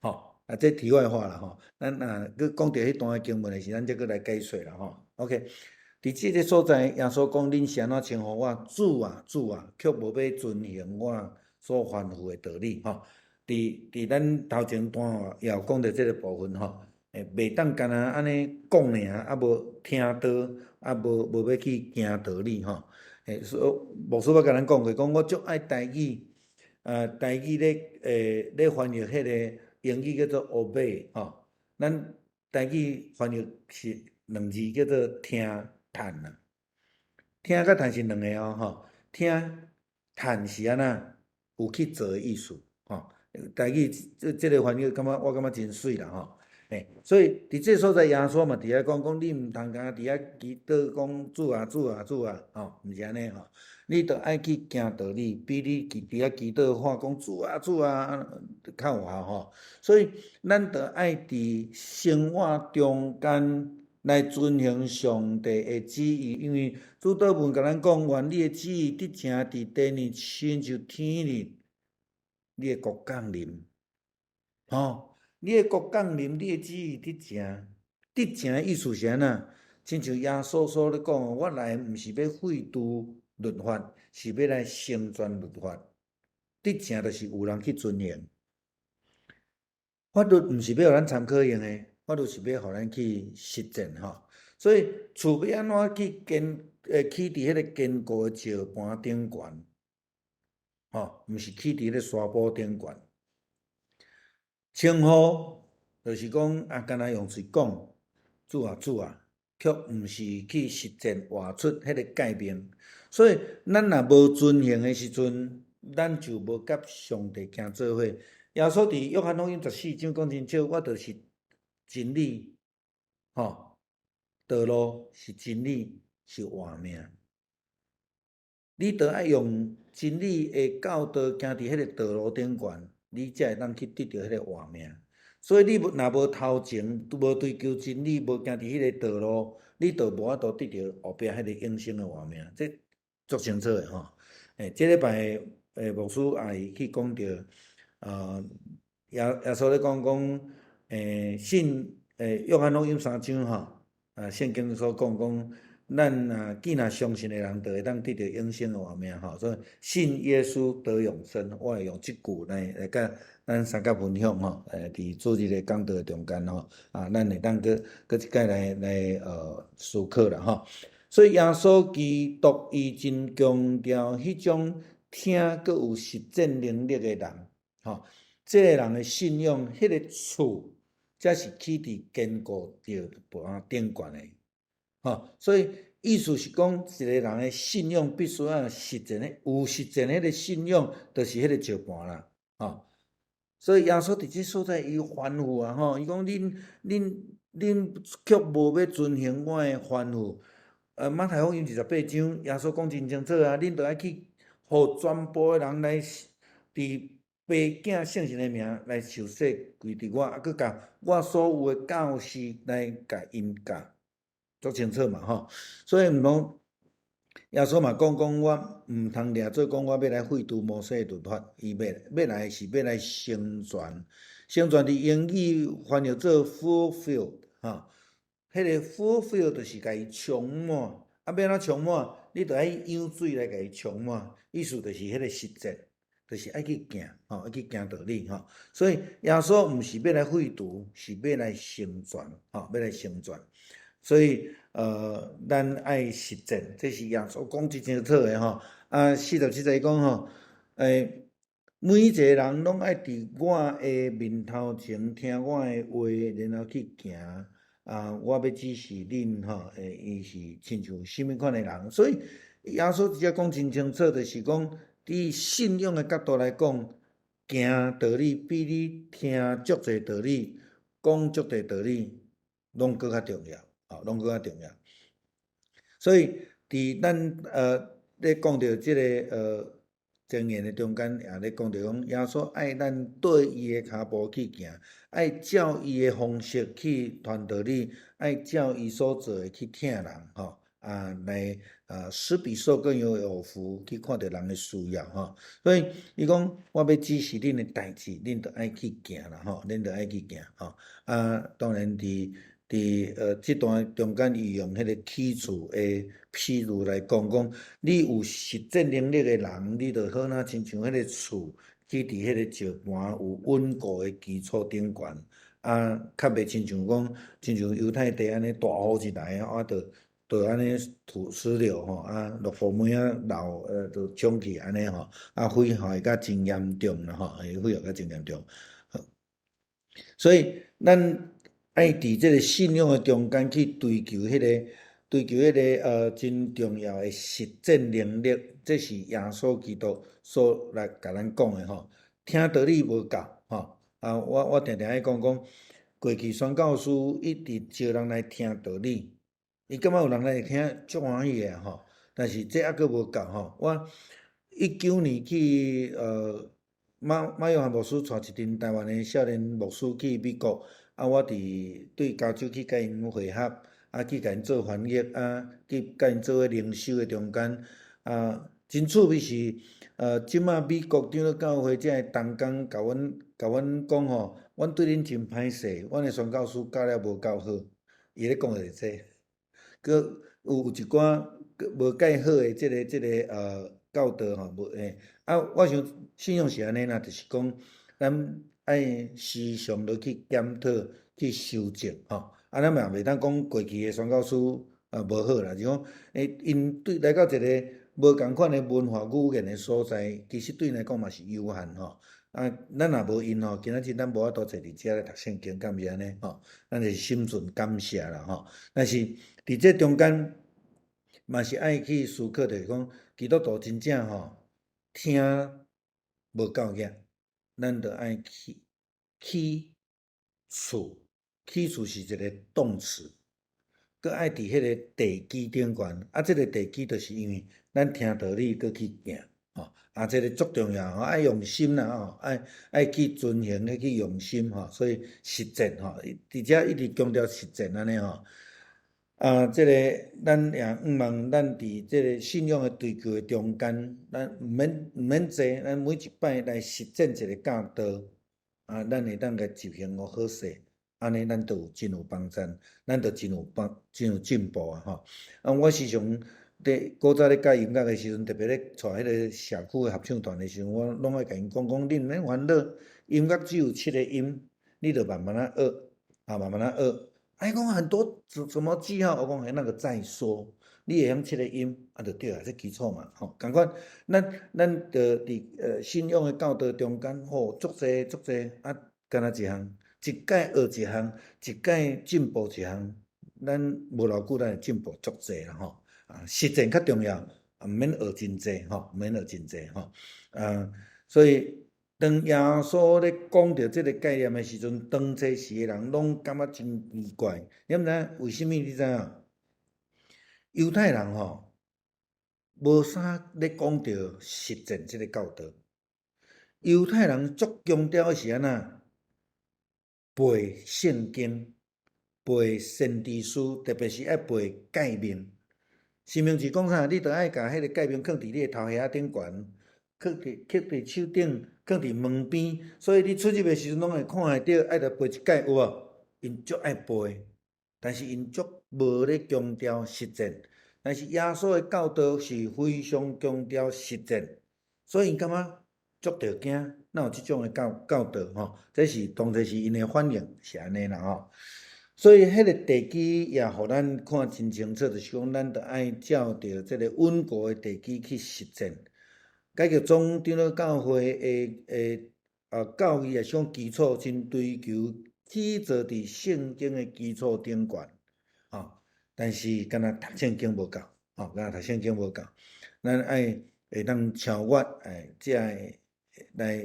吼，啊，這題外話啦吼。咱若閣講著彼段的經文的時，咱再閣來解說啦吼。OK，佇這个所在，耶穌講：恁是按怎稱呼我？主啊，主啊，卻無欲遵行我所吩咐的道理。吼，佇咱頭前段也有講著這个部分吼。袂當干焦按呢講爾，啊無聽道，啊無欲去行道理吼。所以牧師捌共咱講過，講我足愛台語，台語咧翻譯彼个英語叫做 obey 吼。咱台語翻譯是兩字叫做聽趁啊。聽佮趁是兩个哦吼。聽趁是按怎？有去做的意思吼。台語這个翻譯感覺我感覺真媠啦吼。所以佇這所在，耶穌嘛佇遐講講，你毋通干焦佇遐祈禱講主啊主啊主啊，吼，毋是按呢吼，你著愛去行道理，比你佇遐祈禱喊講主啊主啊較有效吼。所以咱著愛佇生活中間來遵行上帝的旨意，因為主禱文共咱講，願你的旨意得成佇地呢，親像天呢，你的國降臨，吼。你的國降臨，你的旨意得成，得成的意思是按怎？親像耶穌所咧講，我來毋是欲廢除律法，是欲來成全律法。得成就是有人去遵行。法律毋是欲予咱參考用的，法律是欲予咱去實踐吼。所以厝欲按怎去堅，起佇彼个堅固的石盤頂懸，吼，毋是起佇彼个沙埔頂懸。稱呼就是講啊，干焦用喙講，主啊主啊，卻毋是去實踐活出彼个誡命。所以，咱若無遵行的時陣，咱就無佮上帝行做伙。耶穌佇約翰福音14章講清楚，我就是真理，吼，道路是真理，是活命。你著愛用真理的教導行佇彼个道路頂懸，你才會當去得著彼个活命。所以你無若無頭前，無追求真理，無行佇彼个道路，你就無法度得著後壁彼個永生的活命。這足清楚的吼。這禮拜牧師也會去講著，耶穌咧講講，信約翰福音3章吼，聖經所講講，咱若既若相信的人，就會當得著永生的活命吼。所以信耶穌得永生，我會用這句來佮咱相佮分享吼。佇主日的講道的中間吼，啊，咱會當閣閣一擺來思考啦吼。所以耶穌基督伊真強調彼種聽閣有實踐能力的人，吼，這个人的信仰，彼个厝才是起佇堅固石盤頂懸的，吼。所以意思是講，一個人的信仰必須要實踐的，有實踐彼个信仰，就是彼個石盤啦，吼。所以耶穌佇這所在，伊吩咐啊，吼，伊講恁恁恁卻無欲遵行我的吩咐。馬太福音28章，耶穌講真清楚啊，恁著愛去，予全部的人來佇父囝聖神的名來受洗歸佇我，啊，閣共我所有的教示來共𪜶教，足清楚嘛吼。所以毋通耶穌嘛講講我毋通掠做講我欲來廢除摩西的律法，伊欲來是欲來成全，成全佇英語翻譯做 fulfill 吼，彼个 fulfill 就是共伊充滿，啊，欲按怎充滿？你著愛用水來共伊充滿，意思就是彼个實踐，就是愛去行，吼，愛去行道理，吼。所以耶穌毋是欲來廢除，是欲來成全，吼，欲來成全。所以咱愛實踐，這是耶穌講真清楚的吼。啊，47節講吼，每一個人攏愛佇我的面頭前聽我的話，然後去行。啊，我欲指示恁吼，伊是親像啥物款的人。所以耶穌直接講真清楚，就是講佇信仰的角度來講，行道理比你聽足濟道理、講足濟道理，攏閣較重要，吼，攏閣較重要。所以佇咱咧講著這个箴言的中間，也咧講著講，耶穌愛咱綴伊的跤步去行，愛照伊的方式去傳道理，愛照伊所做的去疼人，吼，啊，來施比受更有福，去看著人的需要，吼。所以伊講，我欲指示恁的代誌，恁著愛去行啦，吼，恁著愛去行，吼。啊，當然佇這段中間，伊用彼个起厝的譬喻來講，講你有實踐能力的人，你就好若親像彼个厝起佇彼个石盤有穩固的基礎頂懸，啊，較袂親像講，親像猶太地按呢大雨一來，啊，就按呢土石流吼，啊，落雨尾仔漏，就沖去按呢吼，啊，毀壞甲真嚴重啦吼，毀壞甲真嚴重。所以咱愛佇這个信仰的中間去追求彼个，追求彼个真重要的實踐能力，這是耶穌基督所來共咱講的吼。聽道理無夠吼，啊，我定定愛講講，過去宣教師一直招人來聽道理，伊感覺有人來聽足歡喜的吼，但是這猶閣無夠吼。我19年去馬約翰牧師帶一陣台灣的少年牧師去美國。啊，我佇對加州去佮𪜶會合，啊，去共𪜶做翻譯，啊，去佮𪜶做伙靈修的中間，啊，真趣味是，這馬美國長老教會這个同工共阮講吼，阮對恁真歹勢，阮的宣教師教了無夠好，伊咧講的是這個，閣有一寡無蓋好的這個教導吼，無欸，啊，我想信仰是按呢啦，就是講咱愛時常落去檢討、去修正吼。啊，咱嘛袂當講過去的宣教師無好啦，就講𪜶對來到一個無仝款的文化語言的所在，其實對𪜶來講嘛是有限吼。啊，咱若無𪜶吼，今仔日咱無法度坐佇遮咧讀聖經，敢毋是按呢吼？咱就是心存感謝啦吼。但是佇這中間嘛是愛去思考，就是講基督徒真正吼聽無夠額。咱著愛去起厝，起厝是一個動詞，閣愛佇彼个地基頂懸，啊，這個地基就是因為咱聽道理，閣去行，吼，啊，這個足重要吼，愛用心啦吼，愛去遵行，愛去用心吼，所以實踐吼，佇遮一直強調實踐按呢吼。啊，這個咱也向望咱佇這個信仰的追求的中間，咱毋免濟，咱每一擺來實踐一個教導，啊，咱會當共執行予好勢，按呢咱就有真有幫贊，咱就真有幫真有進步啊吼。啊，我時常佇古早咧教音樂的時陣，特別咧帶彼個社區的合唱團的時陣，我攏愛共𪜶講講，恁毋免煩惱，音樂只有七個音，你著慢慢仔學，啊，慢慢仔學。啊，伊講很多什麼記號，我講那個再說，你會曉七個音，啊，就對啊，這基礎嘛，吼，仝款，咱著佇信仰的教導中間，吼，足濟足濟，啊，敢若一項，一擺學一項，一擺進步一項，咱無偌久，咱會進步足濟啦，吼，啊，實踐較重要，啊，毋免學真濟，吼，毋免學真濟，吼，啊，所以當耶穌咧講著這个概念的時陣，當初時的人攏感覺真奇怪。你毋知為啥物？你知影？猶太人吼，無啥咧講著實踐這个教導。猶太人足強調的是按怎？背聖經、背先知書，特別是愛背誡命。申命記講啥？你著愛共彼个誡命囥佇你的頭額仔頂懸，囥佇手頂，囥佇門邊，所以你出入的時陣攏會看會著，愛著背一擺有無？𪜶足愛背，但是𪜶足無咧強調實踐。但是耶穌的教導是非常強調實踐，所以𪜶感覺足著驚，哪有這種的教導吼？這是當初是𪜶的反應是按呢啦吼。所以彼个地基也予咱看真清楚，就是講咱著愛照著這个穩固的地基去實踐。改革宗長老教會的教義也是講基礎真追求起造佇聖經的基礎頂懸，吼。但是敢若讀聖經無夠，吼，敢若讀聖經無夠，咱愛會當超越，這个來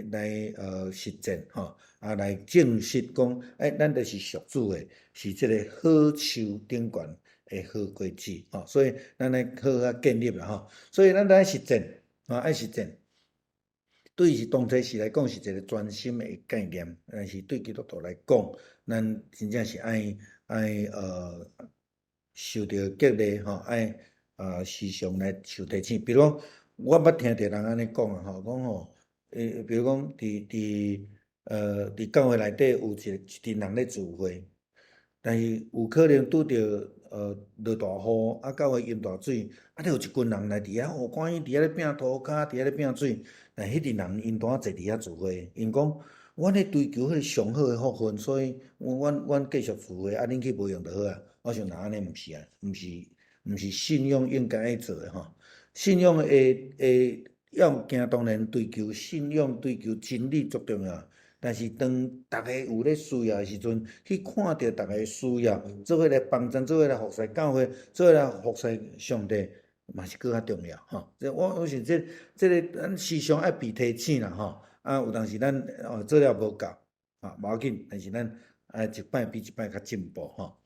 實踐，吼，啊來證實講，咱就是屬主的，是這個好樹頂懸的好果子，吼，所以咱愛好好建立啦，吼，所以咱愛實踐，吼，愛實踐。對是當初時來講是一個全新的概念，但是對基督徒來講，咱真正是愛受著激勵，吼，愛時常來受提醒。比如講，我捌聽著人按呢講啊，吼，講吼，比如講，佇教會內底有一陣人咧聚會，但是有可能拄著落大雨，啊，教會淹大水，啊，就有一群人來佇遐，哦，趕緊佇遐咧拚塗跤，佇遐咧拚水，但彼陣人𪜶當坐佇遐聚會，𪜶講，阮咧追求彼个上好的福分，所以阮繼續聚會，啊，恁去無用就好啊。我想若按呢毋是啊，毋是信仰應該愛做的吼。信仰的要件當然追求信仰、追求真理足重要，但是當逐家有咧需要的時陣，去看著逐家需要，做伙來幫贊，做伙來服侍教會，做伙來服侍上帝，嘛是閣較重要吼。這我想這個咱時常愛被提醒啦吼。啊，有當時咱哦做了無夠，啊無要緊，但是咱愛一擺比一擺較進步吼。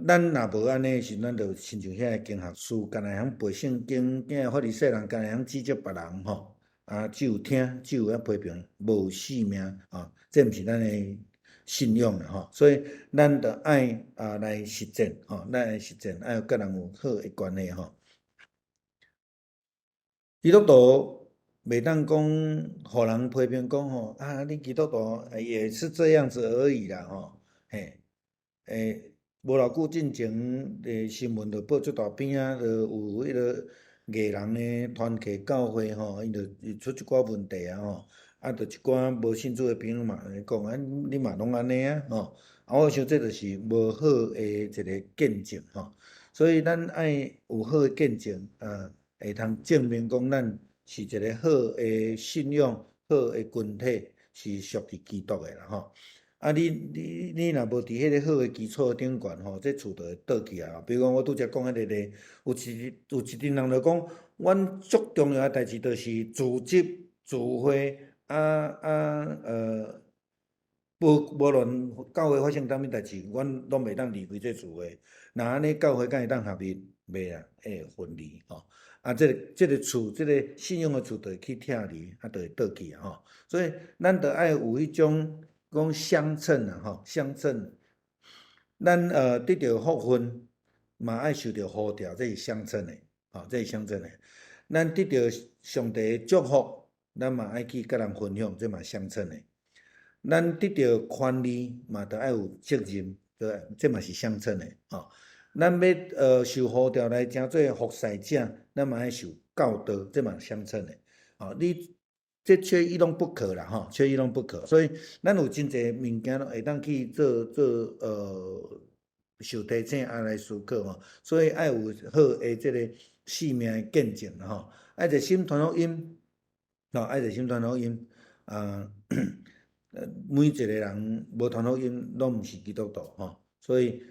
咱若無按呢時，咱就親像遐个經學師，干焦會曉背聖經，囝法利賽人，干焦會曉指責別人吼。啊，只有聽，只有遐批評，無性命啊！這毋是咱的信仰啦吼。所以咱著愛啊來實踐吼，咱愛實踐，愛佮人有好的關係吼。基督徒袂當講，予人批評講吼，啊，你基督徒也是這樣子而已啦吼，嘿，無偌久進前，新聞就報足大篇啊，就有彼个藝人的團契教會吼，𪜶就出一寡問題啊吼，啊，就一寡無信主的朋友嘛講，啊，你嘛攏按呢啊吼，啊，我想這就是無好的一個見證吼，所以咱愛有好的見證，啊，會通證明講咱是一個好的信仰、好的群體，是屬佇基督的啦吼。啊你若無佇彼个好的基礎頂懸吼，這厝就會倒去啊。比如講，我拄才講彼個例，有一陣人就講，阮足重要的代誌就是組織、聚會，無論教會發生啥物代誌，阮攏袂當離開這聚會。若按呢，教會敢會當合一？袂啊，會分離吼。啊，這個厝，這個信仰的厝，就會去拆離，啊，就會倒去啊吼。所以，咱著愛有彼種講相稱啊吼，相稱。咱得著福分，嘛愛受著呼召，這是相稱的，吼，這是相稱的。咱得著上帝的祝福，咱嘛愛去佮人分享，這嘛相稱的。咱得著權利，嘛著愛有責任，對，這嘛是相稱的，吼。咱欲受呼召來成做服侍者，咱嘛愛受教導，這嘛相稱的，吼。你這缺一攏不可啦，吼，缺一攏不可。所以咱有真濟物件攏會當去做受提醒啊來思考吼。所以愛有好的這個生命的見證啦，吼。愛熱心傳福音，吼，愛熱心傳福音，啊，每一個人無傳福音，攏毋是基督徒吼。所以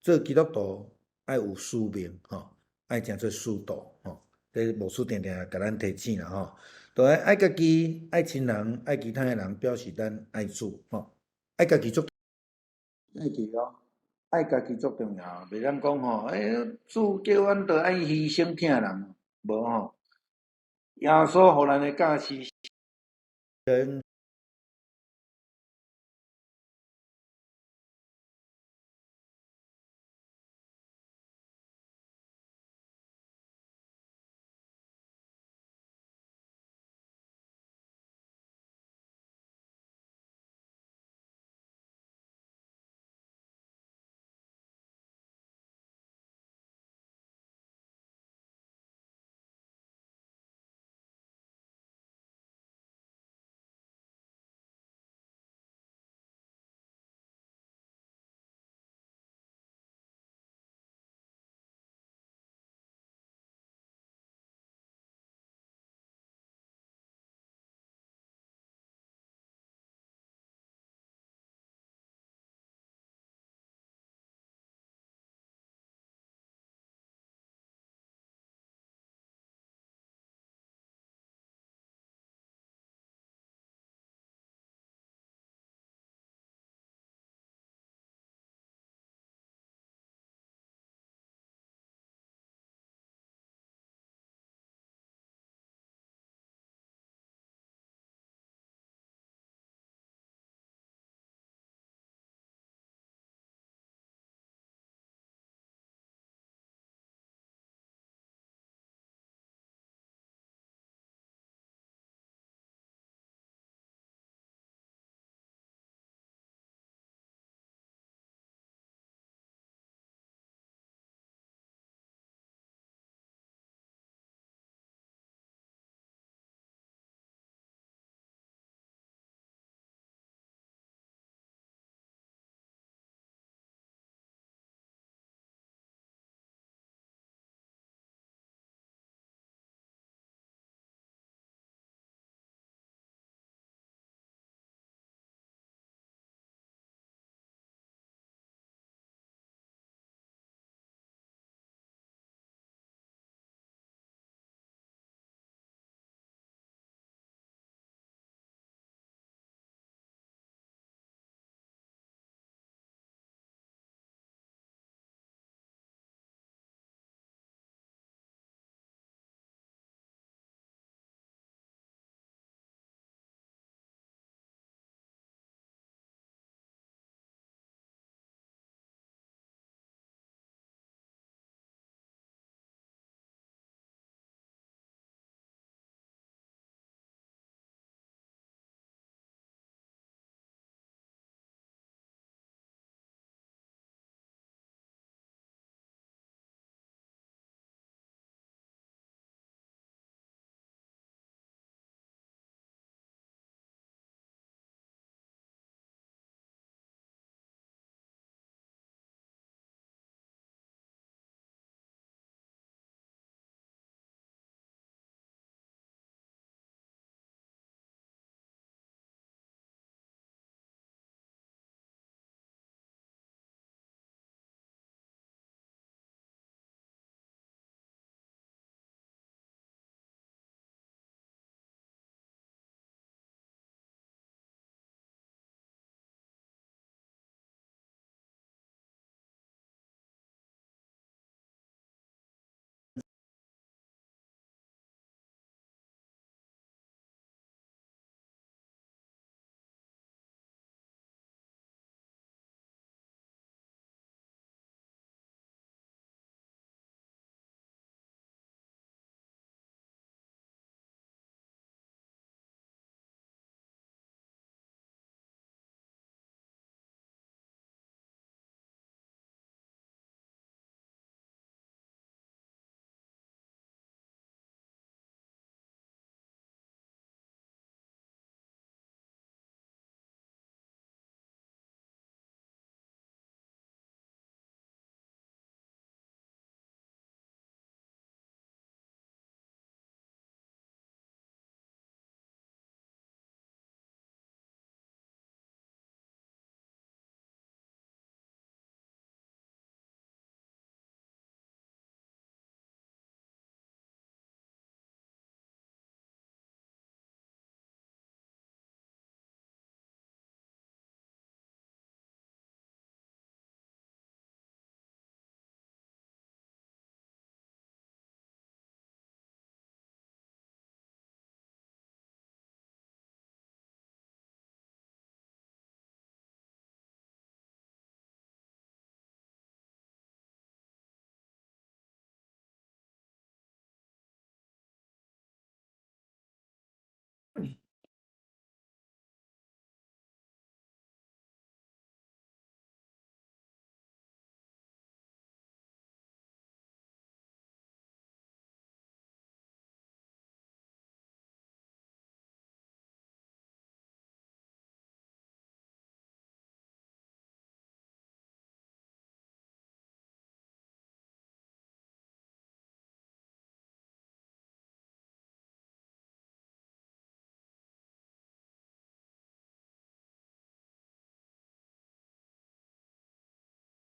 做基督徒愛有使命吼，愛成做使徒吼。這牧師定定共咱提醒啦吼。就愛愛家己、愛親人、愛其他的人，表示咱愛主吼。愛家己足，愛記哦，愛家己足重要。袂當講吼，主叫阮著愛犧牲疼人，無吼。耶穌予咱的教示，